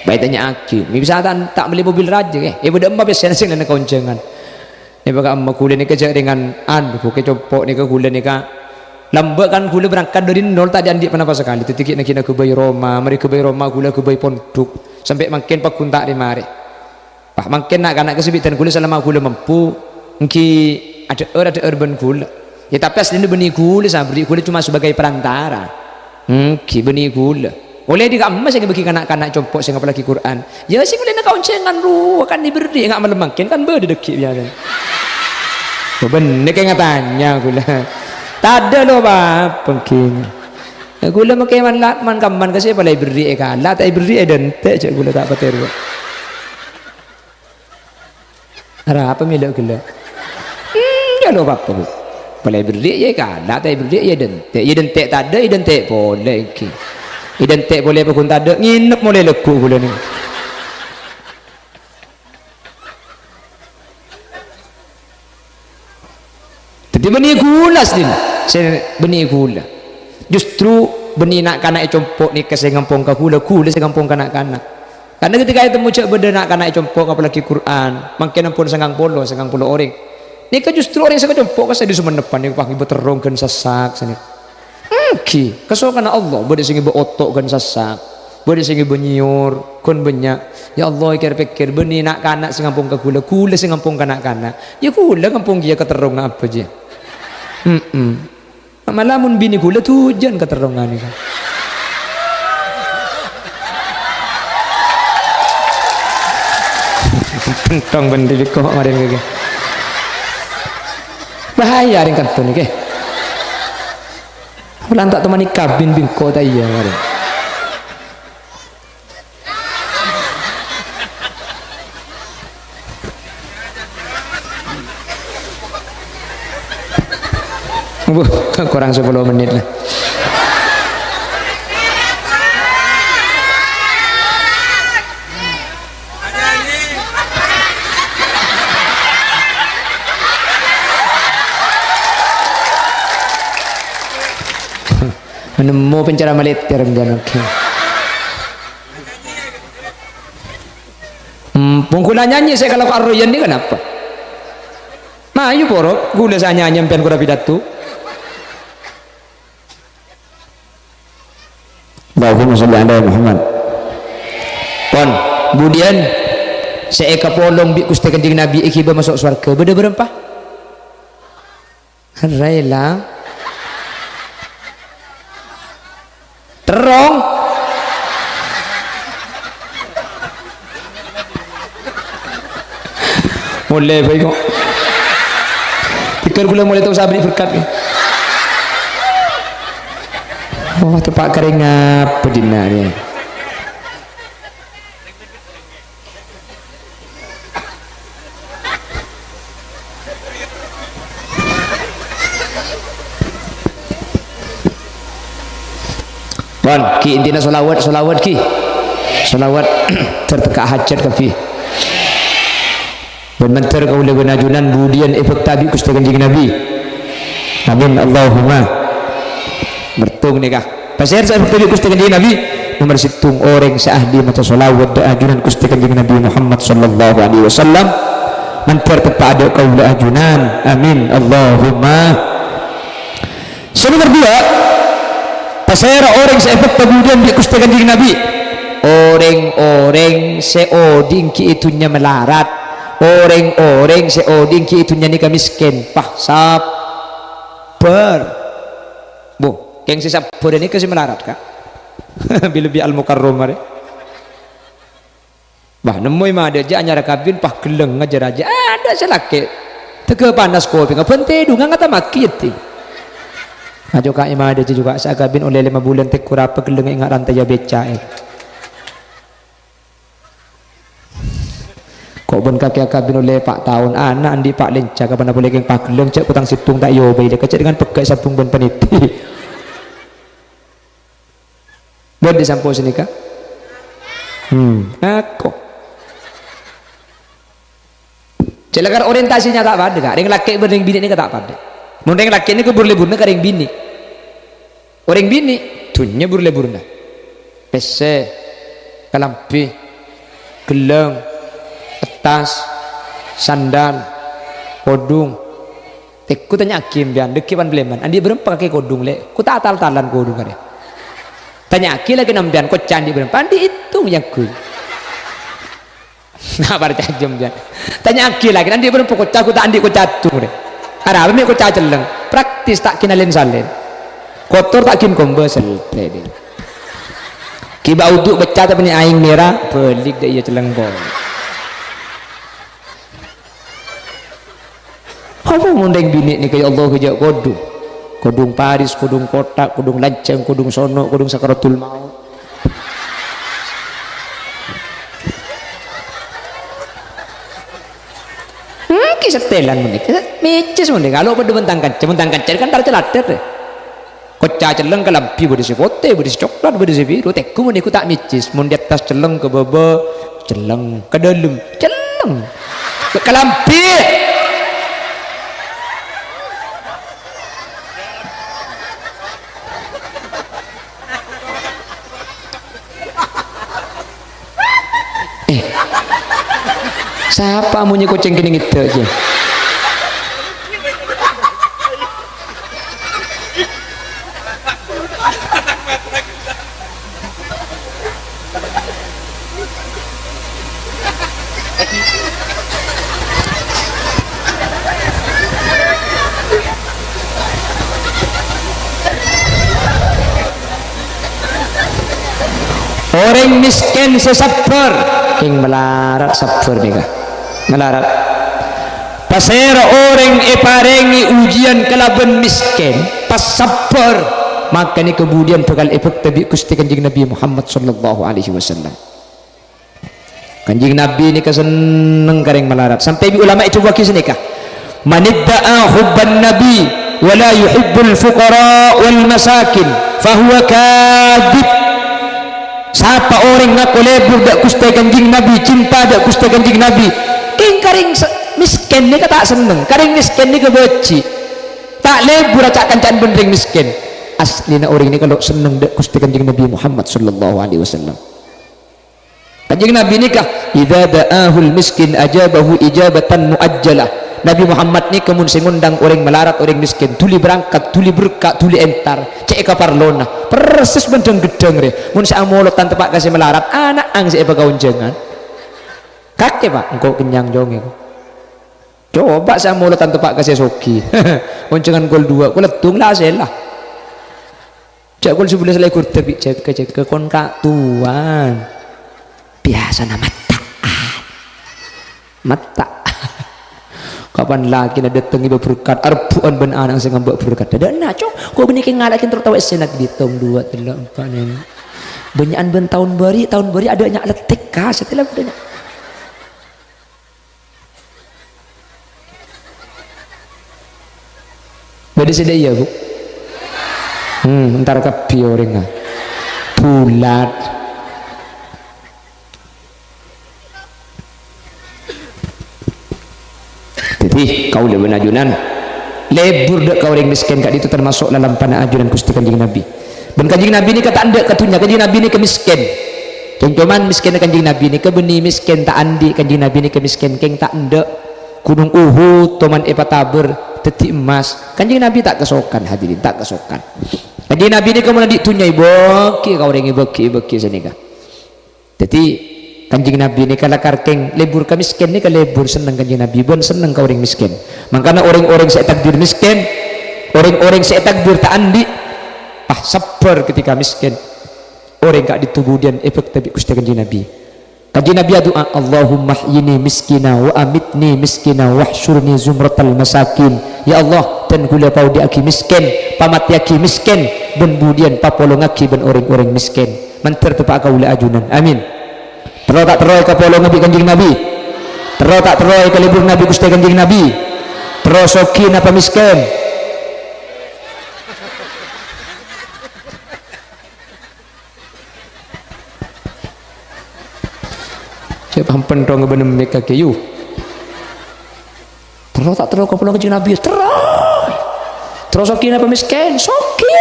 Bâ' ètanya'aghi, mè' bisa ta', ta' mellè mobil rajâ, eh? Eh, bâdâ emma pèssèna sè nèka onjhângan. Nèka emma ghulâ nèka jhâ' rèngan, anu, kè compo' nèka ghulâ nèka. Lambâ' kan ghulâ berangkat dâri nol, ta' andi' ponapa sakalè. Dhâddhi ghi' na-, ghi' naghâbây roma, marè ghâbây roma ghulâ ghâbây pondhuk. Sampè' mangkèn pagghun ta' rè-marè. Wah, mangkèn na'-kana' kasabidhân ghulâ salama ghulâ mampu, ènggi adhâ'âr-adhâ'âr bân ghulâ. Yâ, tapè asllina bânnè ghulâ, saberri' ghulâ coma sebagai perantara. Ènggi bânnè ghulâ. Ollè dhi' ka'emma sè ngabâghi ka na'-kana' compo' sè ngapallaghi Qur'an. Yâ, sè ollèna kaonjhângan rowa kan èberri' nga' malem mangkèn kan bâdâ dhâggi' biyasana. Oh, bânnè kè ngatanya ghulâ. Tadâ' lo apa-apa ènggi. Yâ, ghulâ makè man la-, man-kamman kassa' pala èberri' èkala', ta' èberri' èdântè', jhâ' ghulâ ta' patèro. Arapa mèlè ghellâ'? Hmm, yâ lo apa-apa, Bu. Pala èberri' yâ èkala', ta' èberri' yâ èdântè'. Yâ èdântè' tadâ', èdântè' polè ènggi. Èdântè' polè pagghun tadâ', ngènep molè lagghu' ghulâ nèka. Dhâddhi bânnè ghulâ, Din. Sè bânnè ghulâ. Justru bânnè na'-kana' è compo' nèka sè ngampong ka ghulâ, ghulâ sè ngampong ka na'-kana'. Karna ketika ètemmo jhâ' bâdâ na'-kana' è compo' ngapallaghi Qur'an, mangkèn ampon sangang polo, sangang polo orèng. Nèka justru orèng sè ka compo' kassa' dhi Sumennepan nèka pas ngibâ terrong ghân sassak sanèka. Ènggi, kasokanna Allah, bâdâ sè ngibâ oto' ghân sassak, bâdâ sè ngibâ nyèyor, ghân bânnya'. Ya Allah, èkèr-pèkkèr, bânnè na'-kana' sè ngampong ka ghulâ, ghulâ sè ngampong ka na'-kana'. Ya ghulâ ngampong kèya ka terrongnga abâ jiyâ. Mm-mm. Mala mon binè ghulâ dhujân ka terrongnga nèka. Pentong bân dibiko marèn kèya. Bahaya rèng kantun nèka. Lan ta' temani kabin bingko ta' iyâ, marè. Wuh, korang sapolo mennit la. Nemmo pencara maletter, oke. Hmm, pong kaulâ nyanyi sè kalako arroyan nèka napa? Mayu poro, kaulâ sè nyanyi sampèyan kora pidato. Allahumma shalli ala Muhammad. Pon, budiyân sè èkapolong bi' Ghustè Kanjeng Nabi èghibâ maso' sowarghâ, bâdâ bârâmpa? Rèla. Terrong. Molè bhâi kok. Dhika kaulâ molè tao sabri berkat. Oh, teppa' karèng apa dinna' rèya? Pon, ghi' intina sholawat, sholawat ghi. Sholawat, ter-, tekka' hajat kabbhi. Bân mandhâr kaulâ bân ajunan budiyân èbhâkta bi' Ghustè Kanjeng Nabi. Amin, Allahumma. Mertong nèka. Pasèra sè èbhâkta bi' Ghustè Kanjeng Nabi? Nomer sèttong, orèng sè ahli maca sholawat dâ' ajunan Ghustè Kanjeng Nabi Muhammad sallallahu alaihi wasallam. Mandhâr teppa' dâ' kaulâ ajunan. Amin, Allahumma. Sè nomer duwâ', pasèra orèng sè èbhâkta budiyân bi' Ghustè Kanjeng Nabi? Orèng-orèng sè odi' ghi' è dhunnya malarat, orèng-orèng sè odi' ghi' è dhunnya nèka mèskèn. Pah, sabbhâr. Bo, kèng sè sabbhâr nèka sè malarat, Ka'. Bi-, lebbi Al-Mukarramah rè. Bâh, nemmoy madâjâ anyar kabin, pas ghelleng ngajhâr-ajhâr. Adâ' sè lakè'. Tegghâ panas kopèngnga, bân tèdhungnga ngatamaghi èdhi. Ajo ka' èmadâjâ jughâ, sè akabin ollè lèma bulân tèkor apa ghelleng enga' rantèya bèca'è. Ko' bân kakè akabin ollè pa' taon, ana' andi' pa' lèncak, abâ'na polè kèng pagelleng, jhâ' kotang sèttong ta' èobâi, lè kècè' dengan pegghâ' sabung bân panèdhi. Bân disampo sanèka? Hmm, ngako. Cè' lakar orientasina ta' padâ, Ka'. Rèng lakè' bân rèng binè' nèka ta' padâ. Mon rèng lakè' nèka bur-leburna ka rèng binè'. Orèng binè', dhunnya bur-leburna. Pèssè, kalambhi, ghellâng, ettas, sandal, kodhung. Tèkko tanya'aghi sampèyan, dhâggi' pan-palèman, andi' bârâmpa kakè kodhung, Lè'? Ko' ta' tal-talan kodhung arè. Tanya'aghi lakèna sampèyan, kocca andi' bârâmpa? Andi' ètong, nyangghuy. Na' parcajâ sampèyan. Tanya'aghi lakèna, andi' bârâmpa kocca, ko' ta' andi' kocca addhung, rè. Arapa mè' kocca celleng? Praktis, ta' kèn alen-salen. Kotor, ta' kèn kombâ, selthè, dè. Ghibâ udu' bâcca, tapè nè' aèng mèra, bâlik dâ' iyâ celleng polè. Apa mon rèng binè' nèka, ya Allah, jhâ' kodhung? Kodhung paris, kodhung kothak, kodhung lanjhâng, kodhung sono', kodhung sakaratul maut. Hmm, ki sèttèlan mon nèka. Mècès mon nèka. Kalo padâ bân tang kanca, bân tang kanca kan tar-caladhâr, rè. Kocca celleng kalambhi bâdâ sè potè, bâdâ sè coklat, bâdâ sè biru. Tèkko mon nèko ta' mècès. Mon di attas celleng, ka bâbâ celleng, ka dâlem celleng. Kalambhi. Eh, sapa amonyè kocèng kènè' ngèdhâ' jâ? Orèng mèskèn sè sabbhâr, kèng malarat sabbhâr nèka. Malarat. Pasèra orèng èparèngè ujiyân kalabân mèskèn, pas sabbhâr, maka nèka budiyân bhâkal èbhâkta bi' Ghustè Kanjeng Nabi Muhammad sallallahu alaihi wasallam. Kanjeng Nabi nèka senneng ka rèng malarat. Sampè' bi' ulama èdhâbuwaghi sanèka, "Man idda'a hubban Nabi "Wa la yuhibbul fuqara wal masakin, fa huwa kadzib." Sapa orèng ngako lebur dâ' Ghustè Kanjeng Nabi, cinta dâ' Ghustè Kanjeng Nabi, kèng ka rèng se-, mèskèn nèka ta' senneng, ka rèng mèskèn nèka bâji'. Ta' lebur aca'-kanca'an bân rèng mèskèn. Aslina orèng nèka lo' senneng dâ' Ghustè Kanjeng Nabi Muhammad sallallahu alaihi wasallam. Kanjeng Nabi nèka, "Idza da'ahul miskin ajabahu ijabatan muajjalah." Nabi Muhammad nèka mon sè ngondang orèng malarat, orèng mèskèn, dhuli berangkat, dhuli berka', dhuli entar, cè' èkaparlona. Persis bân dhâng-ghedhâng rè. Mon sè amolot tan teppa' ka sè malarat, ana'na sè èpakaonjhângan. Kakè, Pak, engko' kennyang jhungngè. Coba sè amolot tan teppa' ka sè soghi. Onjhângan kol duwâ', kol èddhung la sèla. Jhâ' kol sabellâs la èghurdhâk bi' jhâgâ-jhâgâ kon ka'towan. Biyasana matta'an. Matta'. Kapan lakèna dâteng èbâ berkat, arebbhu'ân bân ana'na sè ngambâ' berkat. Dâ' enna', Cong. Ko' bânnè kèng ngala' kèng terro tao essèna ghi' tong duwâ', tello', empa', lèma'. Bânnya'an bân taon bâri', taon bâri' adâ' nya' lettek, ka, satèya la bâdâ nya'. Bâdâ sè dâ' iyâ, Bu? Hmm, entar kabbhi orèngnga. Bulat. Dhâddhi, kaulâ bân ajunan lebur dâ' ka orèng mèskèn ka'dinto tamaso' lalampana ajunan Ghustè Kanjeng Nabi. Bân Kanjeng Nabi nèka ta' endâ' ka dhunnya, Kanjeng Nabi nèka mèskèn. Cong-, coma mèskènna Kanjeng Nabi nèka bânnè mèskèn ta' andi', Kanjeng Nabi nèka mèskèn kèng ta' endâ'. Ghunong Uhud toman èpatabâr dhâddhi emmas. Kanjeng Nabi ta' kasokan, hadirin, ta' kasokan. Kanjeng Nabi nèka mon andi' dhunnya èbâghi ka orèng, èbâghi, èbâghi sanèka. Dhâddhi, Kanjeng Nabi nèka lakar kèng lebur ka mèskèn nèka lebur senneng Kanjeng Nabi, bân senneng ka orèng mèskèn. Mangkana orèng-orèng sè ètakdir mèskèn, orèng-orèng sè ètakdir ta' andi', pas sabbhâr ketika mèskèn. Orèng ka'dinto budiyân èbhâkta bi' Ghustè Kanjeng Nabi. Kanjeng Nabi adu'a, "Allahumma ahyini miskina wa amitni miskina wahsyurni zumratal masakin." Ya Allah, dân kaulâ paodi'aghi mèskèn, pamatèyaghi mèskèn, bân budiyân papolongaghi bân orèng-orèng mèskèn. Mandhâr teppa'a kaulâ ajunan. Amin. Terro ta' terro èkapolonga bi' Kanjeng Nabi? Terro ta' terro èkaleburraghi bi' Ghustè Kanjeng Nabi? Terro soghi napa mèskèn? Cè' pampen dong bânnè mèkka kèyu. Terro ta' terro kapolong Kanjeng Nabi? Terro. Terro soghi napa mèskèn? Soghi.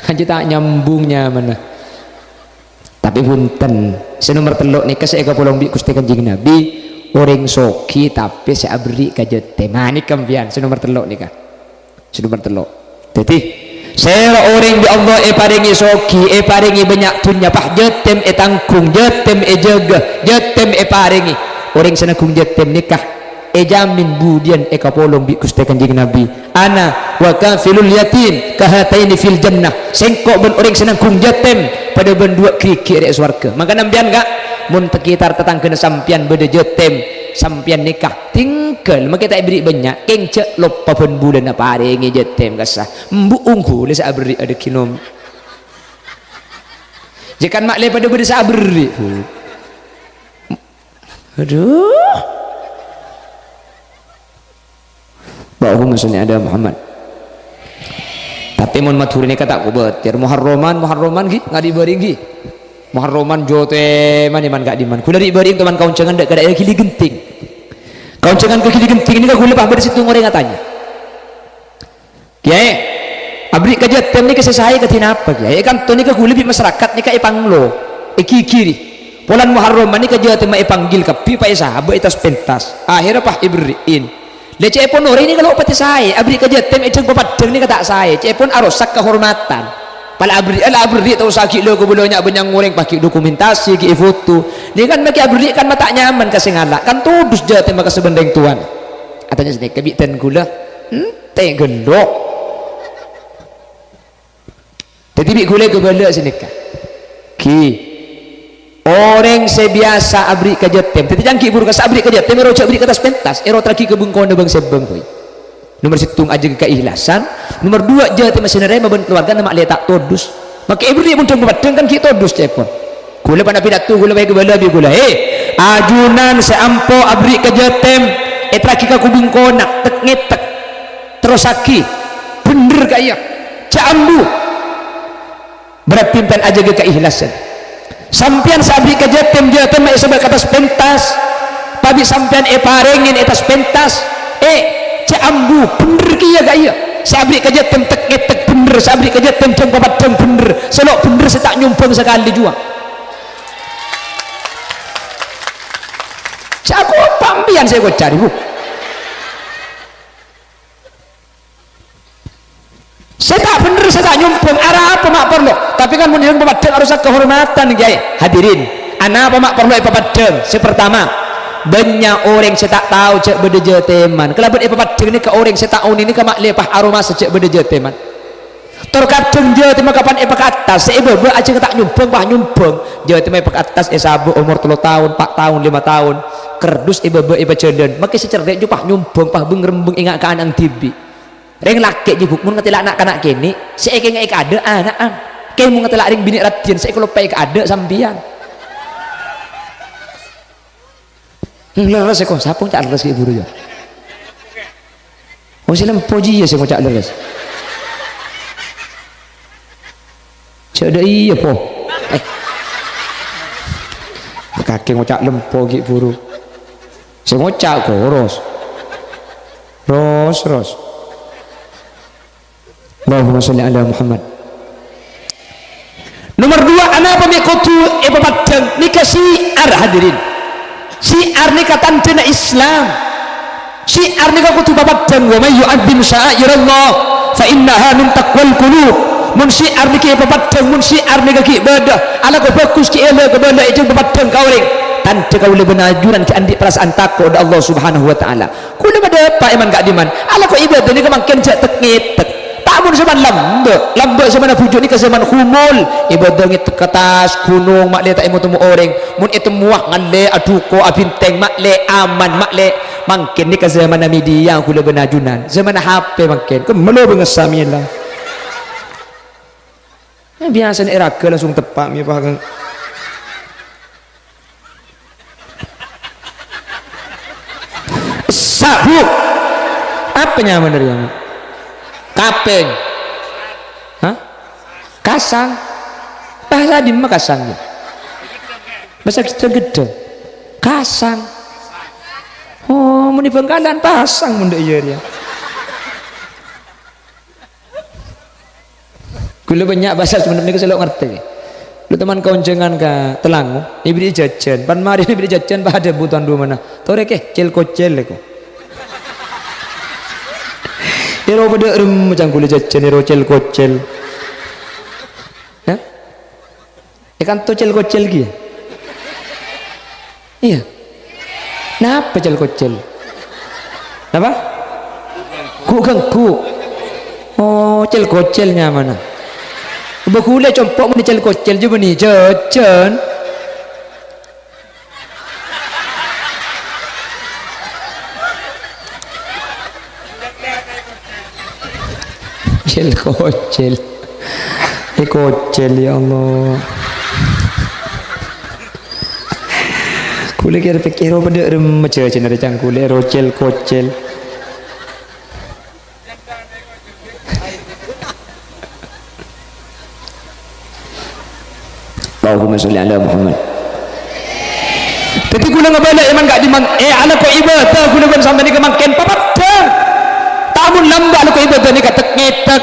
Anjir ta' nyambung nyamana. Tapè bhunten, sè nomer tello' nèka sè èkapolong bi' Ghustè Kanjeng Nabi, orèng soghi tapè sè aberri' ka jhâtèm. Nah, nèka sampèyan sè nomer tello' nèka. Sè nomer tello'. Dhâddhi, sèra orèng bi' Allah èparèngè soghi, èparèngè bânnya' dhunnya, pas jhâtèm ètangghung, jhâtèm èjâgâ, jhâtèm èparèngè. Orèng sè nangghung jhâtèm nèka èjhâmin budiyân èkapolong bi' Ghustè Kanjeng Nabi. "Ana wa kafilul yatim kahataini fil jannah." Sèngko' bân orèng sè nangghung jhâtèm padâ bân duwâ' ghârighi' rè' sowarghâ. Mangkana sampèyan, Ka', mon sekitar tatangghâna sampèyan bâdâ jhâtèm, sampèyan nèka Tinggal, makè ta' èberri' bânnya', kèng jhâ' loppa bân bulânna parèngè jhâtèm kassa. Embu' ongghu lè sè aberri' adâggi' nom. Jhâ' kan ma' lè padâ bâdâ sè aberri', Bu. Adhu. Allahumma sholli ala Muhammad. Tapè mon Madhurâ nèka ta' kobâtèr. Muharraman, Muharraman ghi, ngadi bâri' ghi. Muharraman jhâtèm man ka'dimman. Ghulâ ri'-bâri' toman kaonjhângan dâ'-kadâ' è Gili Genting. Kaonjhângan ka Gili Genting nèka ghulâ pas bâdâ sèttong orèng atanya. "Kèyaè, aberri' ka jhâtèm nèka sè saè kadhi napa, Kèyaè? È kanto nèka ghulâ bi' masarakat nèka èpanglo, èghighiri. Polana Muharraman nèka jhâtèm èpanggil kabbhi, pas èsabâ' ètas-pèntas. Akhèrra pas èberri'in." Lè cè'èpon orèng nèka lo' patè saè, aberri' ka jhâtèm è dhâng papaddhâng nèka ta' saè, cè'èpon arosak kahormatan. Pala aberri'a, la aberri' ta' osa ghi' lo-, kobâ lo nya'-bânnya'na orèng pas ghi' dokumentasi, ghi' èfoto. Nèka kan makè aberri' kan ma' ta' nyaman ka sè ngala', kan todus jhâtèm ka sabân rèng towana. Atanya sanèka bi' dân ghulâ, èntè ghâllu. Dhâddhi bi' ghulâ kabâlâ sanèka. Ghi. Orèng sè biyasa aberri' ka jhâtèm. Dhâddhi can ghi' buru kassa' aberri' ka jhâtèm, èro jhâ' aberri' ka tas-pèntas, èro terraghi ka bengkona bâng-sèbâng, boy. Nomer sèttong ajâgâ kaèhlasân, nomer duwâ' jhâtèm sè narèma bân kalowargana ma' lè ta' todus. Makè èberri' mon dhâng-papaddhâng kan ghi' todus cè'èpon. Ghulâ pana pidato, ghulâ bhâi kabâlâ bi' ghulâ. Hè, ajunan sè ampo aberri' ka jhâtèm, èterraghi ka bengkona, tek-ngètek. Terrossaghi, bhendher ka'iyâ, jhâ' ambu. Berarti sampèyan ajâgâ kaikhlasan. Sampèyan sè aberri' ka jhâtèm, jhâtèm ma' èsabâ' ka attas pentas. Pabi' sampèyan èparèngè è attas pentas. Eh, jhâ' ambu, bhendher kèya ka'iyâ. Sè aberri' ka jhâtèm tek-ngètek bhendher, sè aberri' ka jhâtèm dhâng-papaddhâng bhendher, sè lo' bhendher sè ta' nyombhâng sakalè jhuwa. Sè akopa' sampèyan sè èkoca' rè, Bu. Sè ta' bhendher, sè ta' nyombhâng, arapa ma' parlo? Tapè kan mon dhâng-papaddhâng harus kahormatan, Kèyaè. Hadirin, anapa ma' parlo èpapaddhâng? Sè partama, bânnya' orèng sè ta' tao jhâ' bâdâ jhâtèman. Kalabân èpapaddhâng nèka orèng sè ta' onèng nèka ma' lè pas aromasa jhâ' bâdâ jhâtèman. Tor kadhâng jhâtèmma kapan èpaka attas, sè èbâbâ ajâ ta' nyombhâng, pas nyombhâng. Jhâtèmma èpaka attas, èsabâ' omor tello taon, pa' taon, lèma taon. Kardus èbâbâ èpajhâlân. Makè sè cerrè' jhu pas nyombhâng, pas beng-rembeng ènga' ka ana' dhibi'. Rèng lakè' jhu, Bu, mon ngatèla' na'-kana' kènè', sè èkènga'è kaadâ' ana'an. Kèng mon ngatèla' rèng binè' raddhiyân, sè èkaloppaè kaadâ' sampèyan. Hmm, lerres, èko. Sapa ngoca' lerres ghi' buru, yâ? Oh, sè lempo jiyâ sè ngoca' lerres. Jhâ' dâ' iyâ, po. Eh. Kakè ngoca' lempo ghi' buru. Sè ngoca' ko, ros. Ros, ros. Allahumma sholli ala Muhammad. Nomor dua, anapa mè' kodhu èpapaddhâng? Nèka syiar, hadirin. Syiar nèka tandhâna Islam. Syiar nèka kodhu papaddhâng, "Wa may yu'azzim sya'airallah fa innaha min taqwal qulub." Mon syiar nèka èpapaddhâng, mon syiar nèka ghi' bâdâ, alako bhâghus ghi' èlâ kabâlâ èjhâng papaddhâng ka orèng, tandhâ kaulâ bân ajunan ghi' andi' parasaan tako' dâ' Allah Subhanahu wa Ta'ala. Kaulâ madâpa' è man ka'dimman. Alako ibâdâ nèka mangkèn jhâ' tek-ngètek. Ta' mon zaman lambâ'. Lambâ' zamanna bhuju' nèka zaman khumul. Ibâdâ ngètek ka attas ghunong, ma' lè ta' èmo-temmo orèng. Mon ètemmowa ngallè, adhuko, abhintèng, ma' lè aman, ma' lè. Mangkèn nèka zamanna media, kaulâ bân ajunan. Zamanna H P mangkèn. Kemma'an lo bângsa mèla. Eh, biyasana è raghâ langsung teppa' mè' pa-, Sabu. Apa nyamana rèya? Kapèng. Hah? Kasang. Bhâsa dimma kasang, yâ? Bhâsa Ghedhâng. Kasang. Oh, mon è Bhângkalan pasang mon dâ' iyâ rèya. Kaulâ bânnya' bhâsa Sumenep nèka sè lo' ngartè. Kaulâ teman kaonjhângan ka Telango, èberri'i jhâjhân. Pan marè èberri'i jhâjhân, padâ butowan dumana. "Torè, Kè, cèl-kocèl," èko. Èro padâ remma cangkul jhâjhân, èro cèl-kocèl. Hah? È kanto cèl-kocèl kèya? Iyâ. Napa cèl-kocèl? Napa? Ghu'-ghângghu'. Oh, cèl-kocèl nyamana. Bâ ghulâ compo' mènè cèl-kocèl jhâ' bânnè jhâjhân. Cèl-kocèl. È kocèl, ya Allah. Kaulâ kèra pèkkèr, padâ remma jhâjhâna rè cangkul, èro cèl-kocèl. Allahumma sholli ala Muhammad. Dhâddhi kaulâ ngabâlâ è man ka'dimman, è, alako ibâdâ kaulâ bân sampèyan nèka mangkèn papaddhâng. Ta' mon lambâ' alako ibâdâ nèka tek-ngètek.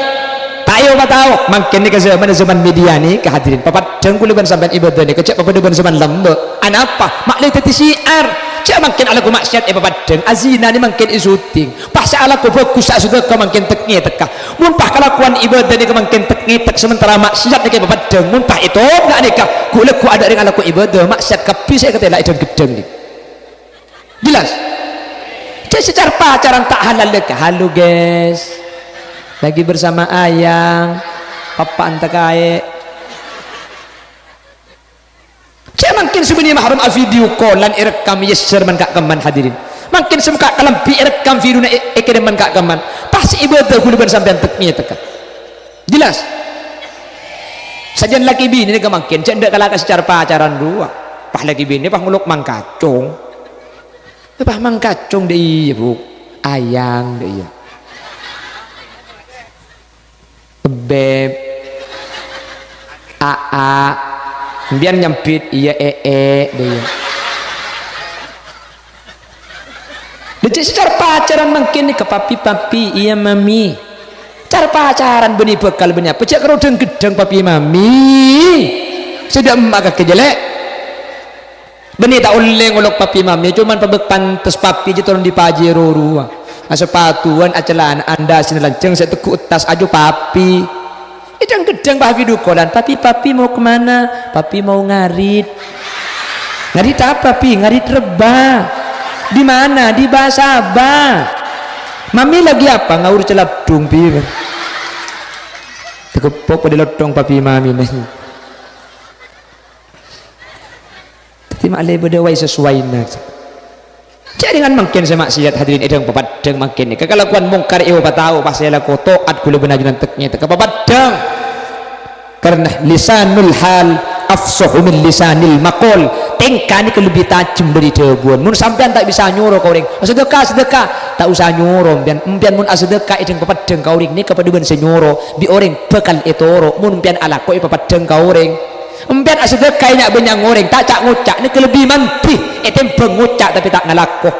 Ta' èyo patao, mangkèn nèka zamanna zaman media nèka, hadirin. Papaddhâng kaulâ bân sampèyan ibâdâ nèka jhâ' papadâ bân zaman lambâ'. Anapa? Ma' lè dhâddhi syiar. Jhâ' mangkèn alako ma'siyat èpapaddhâng, azina nè mangkèn èsyuting. Pas sè alako bhâghus, sè asodâka mangkèn tek-ngètekka. Mon pas kalakowan ibâdâ nèka mangkèn tek-ngètek, samantara ma'siyat nèka èpapaddhâng. Mon pas ètopna nèka, ghu'-lagghu' adâ' rèng alako ibâdâ, ma'siyat kabbhi sè èkatèla è dhâng-ghedhâng nèka. Jelas? Jhâ' sè car-pacaran ta' halal nèka. Halo, guys. Lagi bersama Ayang. Papa anta kaè. Jhâ' mangkèn sè bânnè mahram avideo call-an èrekkam èyèssèr man ka'-kemman, hadirin. Mangkèn sè mokka' kalambhi èrekkam videona è-, èkèrèm man ka'-kemman. Pas sè ibâdâ kaulâ bân sampèyan tek-ngètekka. Jelas? Sajân lakè binè nèka mangkèn jhâ' endâ' kala ka sè car-pacaran rowa. Pas lakè binè pas ngolok mangkacong. Pas mangkacong dâ' iyâ, Bu. Ayang dâ' iyâ. Beb. Aa. Mbiyan nyambit, "Iyâ, Ee," dhâ iyâ. Dhâddhi sè car-pacaran mangkèn nèka, "Papi, Papi, iyâ, Mami." Car-pacaran bânnè bhâkal bânnè apa? Jhâ' karo dhâng-ghedhâng, "Papi, Mami." Sè dâ' emma' kakè jâ' lè'. Bânnè ta' ollè ngolok papi mami, coma pabâk pantes papi jâ' toron dipajhi ro-rowa. Asapatuwan, acalana'an, dâsèna lanjhâng sè tegghu' è attas, ajhu papi. È dhâng-ghedhâng bâ' video call-an, "Papi, papi mau ke mana?" "Papi mau ngarit." "Ngarit apa, Pi?" "Ngarit rebbhâ." "Di mana?" "Di Basaba." "Mami lagi apa?" "Ngaur caladdhung, Pi." Tegeppok padâ lotthong papi mami. Dhâddhi ma'lè bâdâ wâi sasuwaina. Jhâ' rèngan mangkèn sè maksiat, hadirin, è dhâng papaddhâng mangkèn nèka. Kalakowan mongkar èopatao, pas sè alako to'at ghulâ bân ajunan tek-ngètek ka papaddhâng. Karna lisanul hal afsahu min lisanil maqal. Tèngka nèka lebbi tajhem dâri dhâbuwân. Mon sampèyan ta' bisa nyoro ka orèng, "Asadâka, asadâka," ta' osa nyoro empèyan. Empèyan mon asadâka è dhâng papaddhâng ka orèng, nèka padâ bân sè nyoro, bi' orèng bhâkal ètoro' mon empèyan alako è papaddhâng ka orèng. Empèyan asadâka è nya'-bânnya' orèng, ta' ca'-ngoca', nèka lebbi mandhi ètèmbhâng ngoca' tapè ta' ngalako.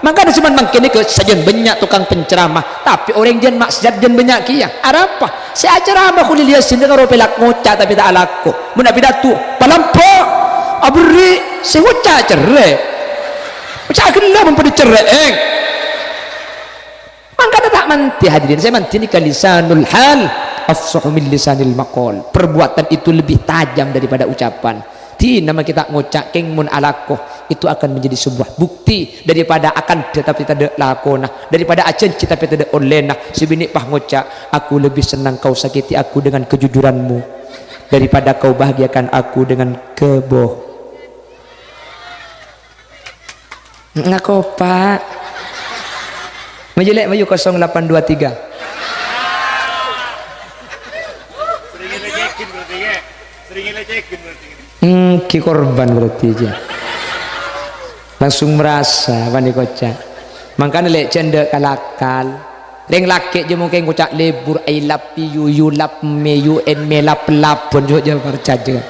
Mangkana jhâman mangkèn nèka sajân bânnya' tokang penceramah, tapè orèng jân maksiat jân bânnya' kèya. Arapa? Sè acaramah Kholil Yasin nèka ro pèlak ngoca' tapè ta' alako. Mon apidato, palambâ', aberri', sè ngoca' cerrè'. Ngoca' ghellâ' mon padâ cerrè', èng. Mangkana ta' mandhi, hadirin. Sè mandhi nèka lisanul hal afsahu min lisanil maqal. Perbuatan itu lebih tajam daripada ucapan. Dina mangkèn ta' ngoca', kèng mon alako, itu akan menjadi sebuah bukti daripada akandhâ tapè tadâ' lakona, daripada ajhânjhi tapè tadâ' ollèna. Sè binè' pas ngoca', "Aku lebih senang kau sakiti aku dengan kejujuranmu daripada kau bahagiakan aku dengan kebo-" Ngako, Pak. Maju, Lek, maju, kosong delapan dua tiga. Sering ngelecehkan berarti, ya? Sering ngelecehkan berarti ini. Hmm, ki korban berarti aja. Langsung merasa, apa nih, kocak. Mangkana, Lek, jhâ' endâ' kal-akal. Rèng lakè' jhâ' mungkin ngoca' lebur, "I love you, you love me, you and me love-love," pon jhâ' parcajâ.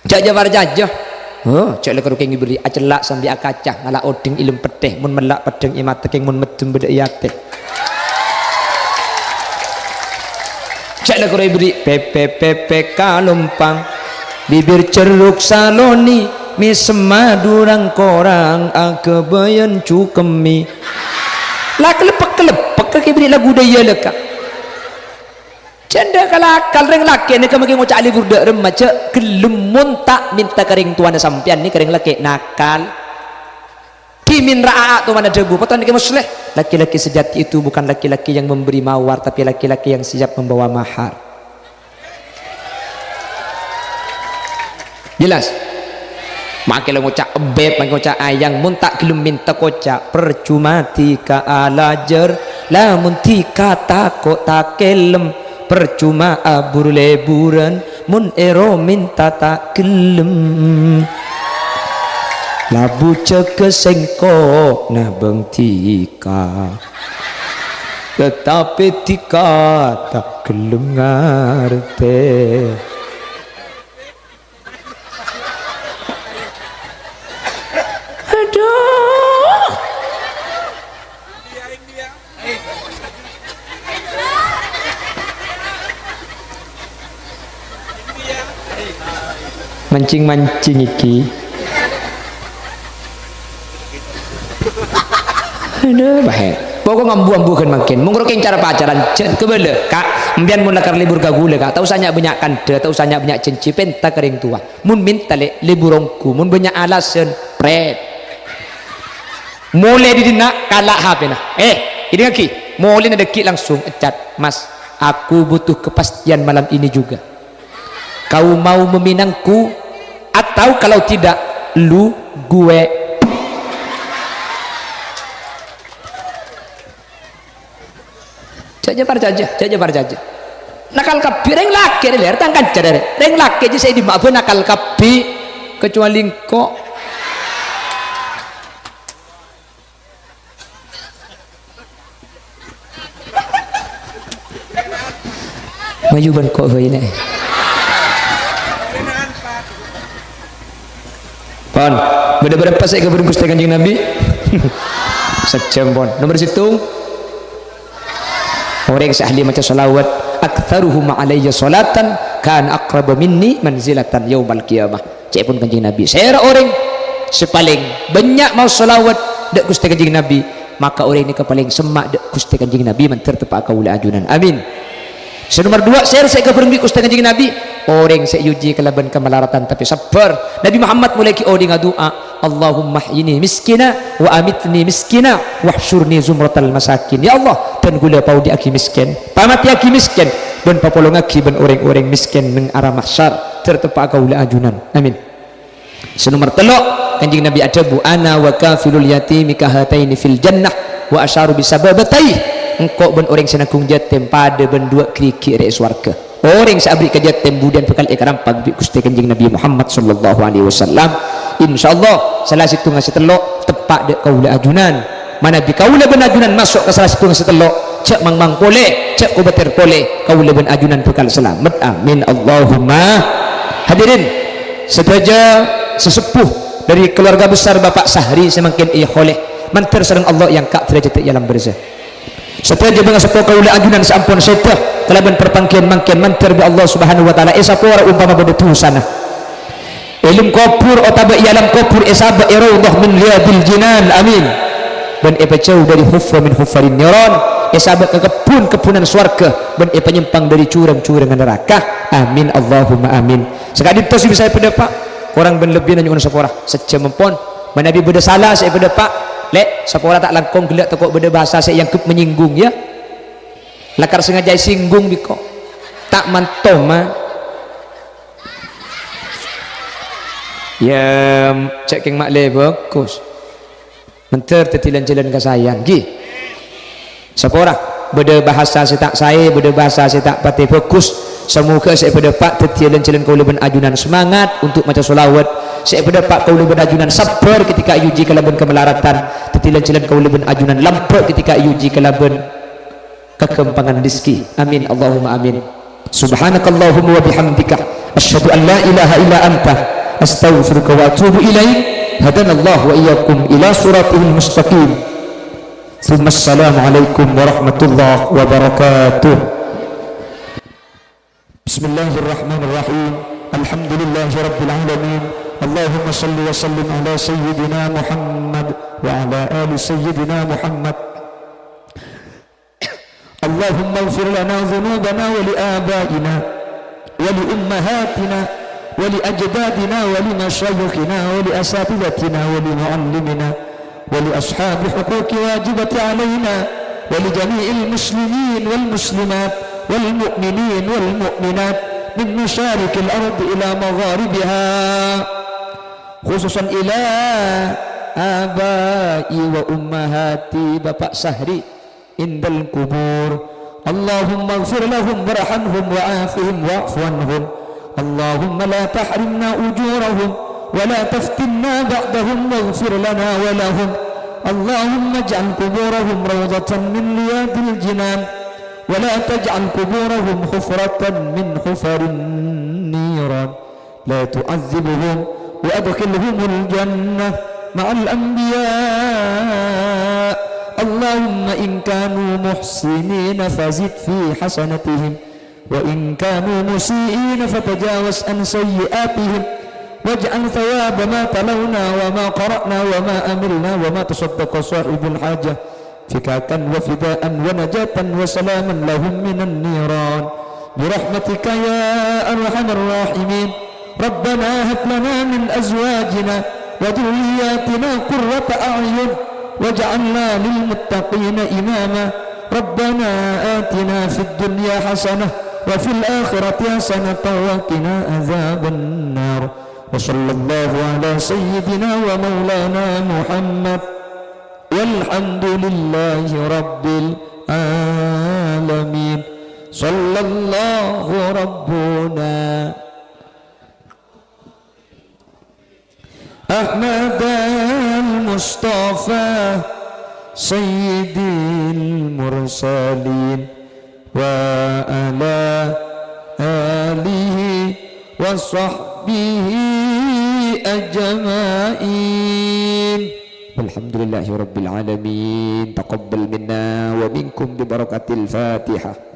Jhâ', jhâ' parcajâ. Huh, jhâ' la karo kèng èberri' acella' sambi akaca, ngala' odhing è lem pettè, mon mella' peddhâng è mata, kèng mon meddhem bâdâ è atè. Jhâ' la karo èberri' pèpè, pèpè kalompang, bibir cerruk saloni, mèsemma du rang-korang aghâbâyân cukemmi. La kaleppek-kaleppek ka èberri' lagu dâ' iyâ la ka. Jhâ' endâ' kal-akal, rèng lakè' nèka mangkèn ngoca' lebur dâ' remma, jhâ' ghellem mon ta' mènta ka rèng towana sampèyan nèka rèng lakè' nakal. Dhimèn ra' a'-a' towana dhâbu, pottrana Kè Musleh, "Laki-laki sejati itu bukan laki-laki yang memberi mawar, tapi laki-laki yang siap membawa mahar." Jelas? Mangkèn la ngoca' ebbet, mangkèn ngoca' ayang, mon ta' ghellem mènta koca', parcoma dhika alajâr, lamon dhika tako' takellem, parcoma abur-leburan, mon èro mènta ta' ghellem. Labu jâgâ sèngko' nabâng dhika, tatapè dhika ta' ghellem ngartè. Aduh. Mancing-mancing iki. Aduh, bahaya. Pokok ngambu-ambu kan mangkèn. Mongkoro kèng cara pacaran, jhâ' kabâlâ, Kak. Empèyan mon lakar lebur ka ghulâ, Kak. Ta' osa nya'-bânnya' kandhâ, ta' osa nya'-bânnya' jhânjhi, pènta ka rèng towa. Mon mènta, Lè', lebur ongghu. Mon bânnya' alasan, prèt. Molè dâri dinna', kala' H P-na. Eh, èdingngaghi. Molèna dâggi' langsung èchat, "Mas, aku butuh kepastian malam ini juga. Kau mau meminangku atau kalau tidak, lu gue." Jhâ', jhâ' parcajâ, jhâ', jhâ' parcajâ. Nakal kabbhi rèng lakè' rè, lèr, tang kanca rè. Rèng lakè' jâ sè è dimma'a bâ nakal kabbhi, kecuali engko'. Mayu bân ko' bhâi nè. Pon, bâdâ bârâmpa sè èkabhâreng Ghustè Kanjeng Nabi? Sajjhâm, pon. Nomer sèttong, orèng sè ahli maca shalawat, "Aktsaruhum alayya shalatan kana aqraba minni manzilatan yaumal qiyamah." Ca'èpon Kanjeng Nabi, "Sèra orèng sè palèng bânnya' maos shalawat dâ' Ghustè Kanjeng Nabi, maka orèng nèka palèng semma' dâ' Ghustè Kanjeng Nabi mandhâr teppa'a kaulâ ajunan." Amin. Sè nomer duwâ', sèra sè èkabhâreng bi' Ghustè Kanjeng Nabi, orèng sè èojhi kalabân kamalaratan tapè sabbhâr. Nabi Muhammad molaè ghi' odi'na du'a, "Allahumma ahyini miskina wa amitni miskina wahsyurni zumratal masakin." Ya Allah, dân kaulâ paodi'aghi mèskèn, pamatèyaghi mèskèn, bân papolongaghi bân orèng-orèng mèskèn neng ara mahsyar, dhâr teppa'a kaulâ ajunan. Amin. Sè nomer tello', Kanjeng Nabi adhâbu, "Ana wa kafilul yatimi kahataini fil jannah," wa asyara bi sababataih. Engko' bân orèng sè nangghung yatim padâ bân duwâ' ghârighi' rè' è sowarghâ. Orèng sè aberri' ka yatim budiyân bhâkal èkaramba' bi' Ghustè Kanjeng Nabi Muhammad sallallahu alaihi wasallam. Insyaallah, sala sèttongnga sè tello' teppa' dâ' kaulâ ajunan. Manabi kaulâ bân ajunan maso' ka sala sèttongnga sè tello', jhâ' mangmang polè, jhâ' kobâtèr polè, kaulâ bân ajunan bhâkal salamet. Amin, Allahumma. Hadirin, sadhâjâ sesepuh dâri keluarga besar Bapak Sahri sè mangkèn èyaholè, mandhâr sareng Allah èangka' dârâjhâddhâ è alam barzah. Sadhâjâ bângaseppo kaulâ ajunan sè ampon sèdhâ kalabân parpangghiyân mangkèn mandhâr bi' Allah Subhanahu wa Ta'ala èsapora ompama bâdâ dhusana. È alam kobhur otabâ è alam kobhur èsabâ' è raudhah min riyadil jinan. Amin. Bân èpajhâu dâri hufrah min hufarin niran, èsabâ' ka kebbhun-kebbhunan sowarghâ, bân èpanyèmpang dâri jurang-jurangnga naraka. Amin, Allahumma amin. Saka'dinto sè bisa èpadâpa', korang bân lebbina nyo'on sapora. Sajjhâm ampon. Manabi bâdâ sala sè èpadâpa', lè', sapora ta' langkong ghellâ' tako' bâdâ bhâsa sè èangghep manyènggung, yâ. Lakar sengaja èsènggung bi' engko'. Ta' mantoma. Yâ, cè' kèng ma'lè bhâghus. Mandhâr dhâddhi lan-jhâlân kasaèyan, ghi. Sapora, bâdâ bhâsa sè ta' saè, bâdâ bhâsa sè ta' patè bhâghus. Samoghâ sè èpadâpa' dhâddhiyâ lan-jhâlân kaulâ bân ajunan semangat untuk maca sholawat. Sè èpadâpa' kaulâ bân ajunan sabbhâr ketika èojhi kalabân kamalaratan. Dhâddhi lan-jhâlân kaulâ bân ajunan lambâ' ketika èojhi kalabân kaghâmpangan rizki. Amin, Allahumma amin. Subhanakallahumma wa bihamdika, asyhadu an la ilaha illa anta, astaghfiruka wa atubu ilaik. Hadanallahu wa iyyakum ila siratihil mustaqim. Tsumma assalamu alaikum warahmatullahi wabarakatuh. Bismillahirrahmanirrahim. Alhamdulillahi rabbil alamin. Allahumma shalli wa sallim ala sayyidina Muhammad wa ala ali sayyidina Muhammad. اللهم اغفر لنا ذنوبنا ولآبائنا ولأمهاتنا ولأجدادنا ولمشايخنا ولأساتذتنا ولمعلمنا ولأصحاب حقوق واجبة علينا ولجميع المسلمين والمسلمات والمؤمنين والمؤمنات من مشارق الأرض إلى مغاربها، خصوصا إلى آبائي وأمهاتي، Bapak Sahri. عند القبور. اللهم اغفر لهم وارحمهم وعافهم واعف عنهم. اللهم لا تحرمنا أجورهم ولا تفتنا بعدهم واغفر لنا ولهم. اللهم اجعل قبورهم روضة من رياض الجنان ولا تجعل قبورهم حفرة من حفر النيران. لا تعذبهم وأدخلهم الجنة مع الأنبياء. اللهم إن كانوا محسنين فزد في حسناتهم، وإن كانوا مسيئين فتجاوز عن سيئاتهم، واجعل ثواب ما تلونا وما قرأنا وما عملنا وما تصدق صاحب الحاجة فكاكا وفداء ونجاة وسلاما لهم من النيران برحمتك يا أرحم الراحمين. ربنا هب لنا من أزواجنا وذرياتنا قرة أعين واجعلنا للمتقين إماما. ربنا آتنا في الدنيا حسنة وفي الآخرة حسنة وقنا عذاب النار. وصلى الله على سيدنا ومولانا محمد. والحمد لله رب العالمين. صلى الله ربنا أحمد المصطفى سيد المرسلين وعلى وصحبه أجمعين. والحمد لله رب العالمين. تقبل منا ومنكم ببركة الفاتحة.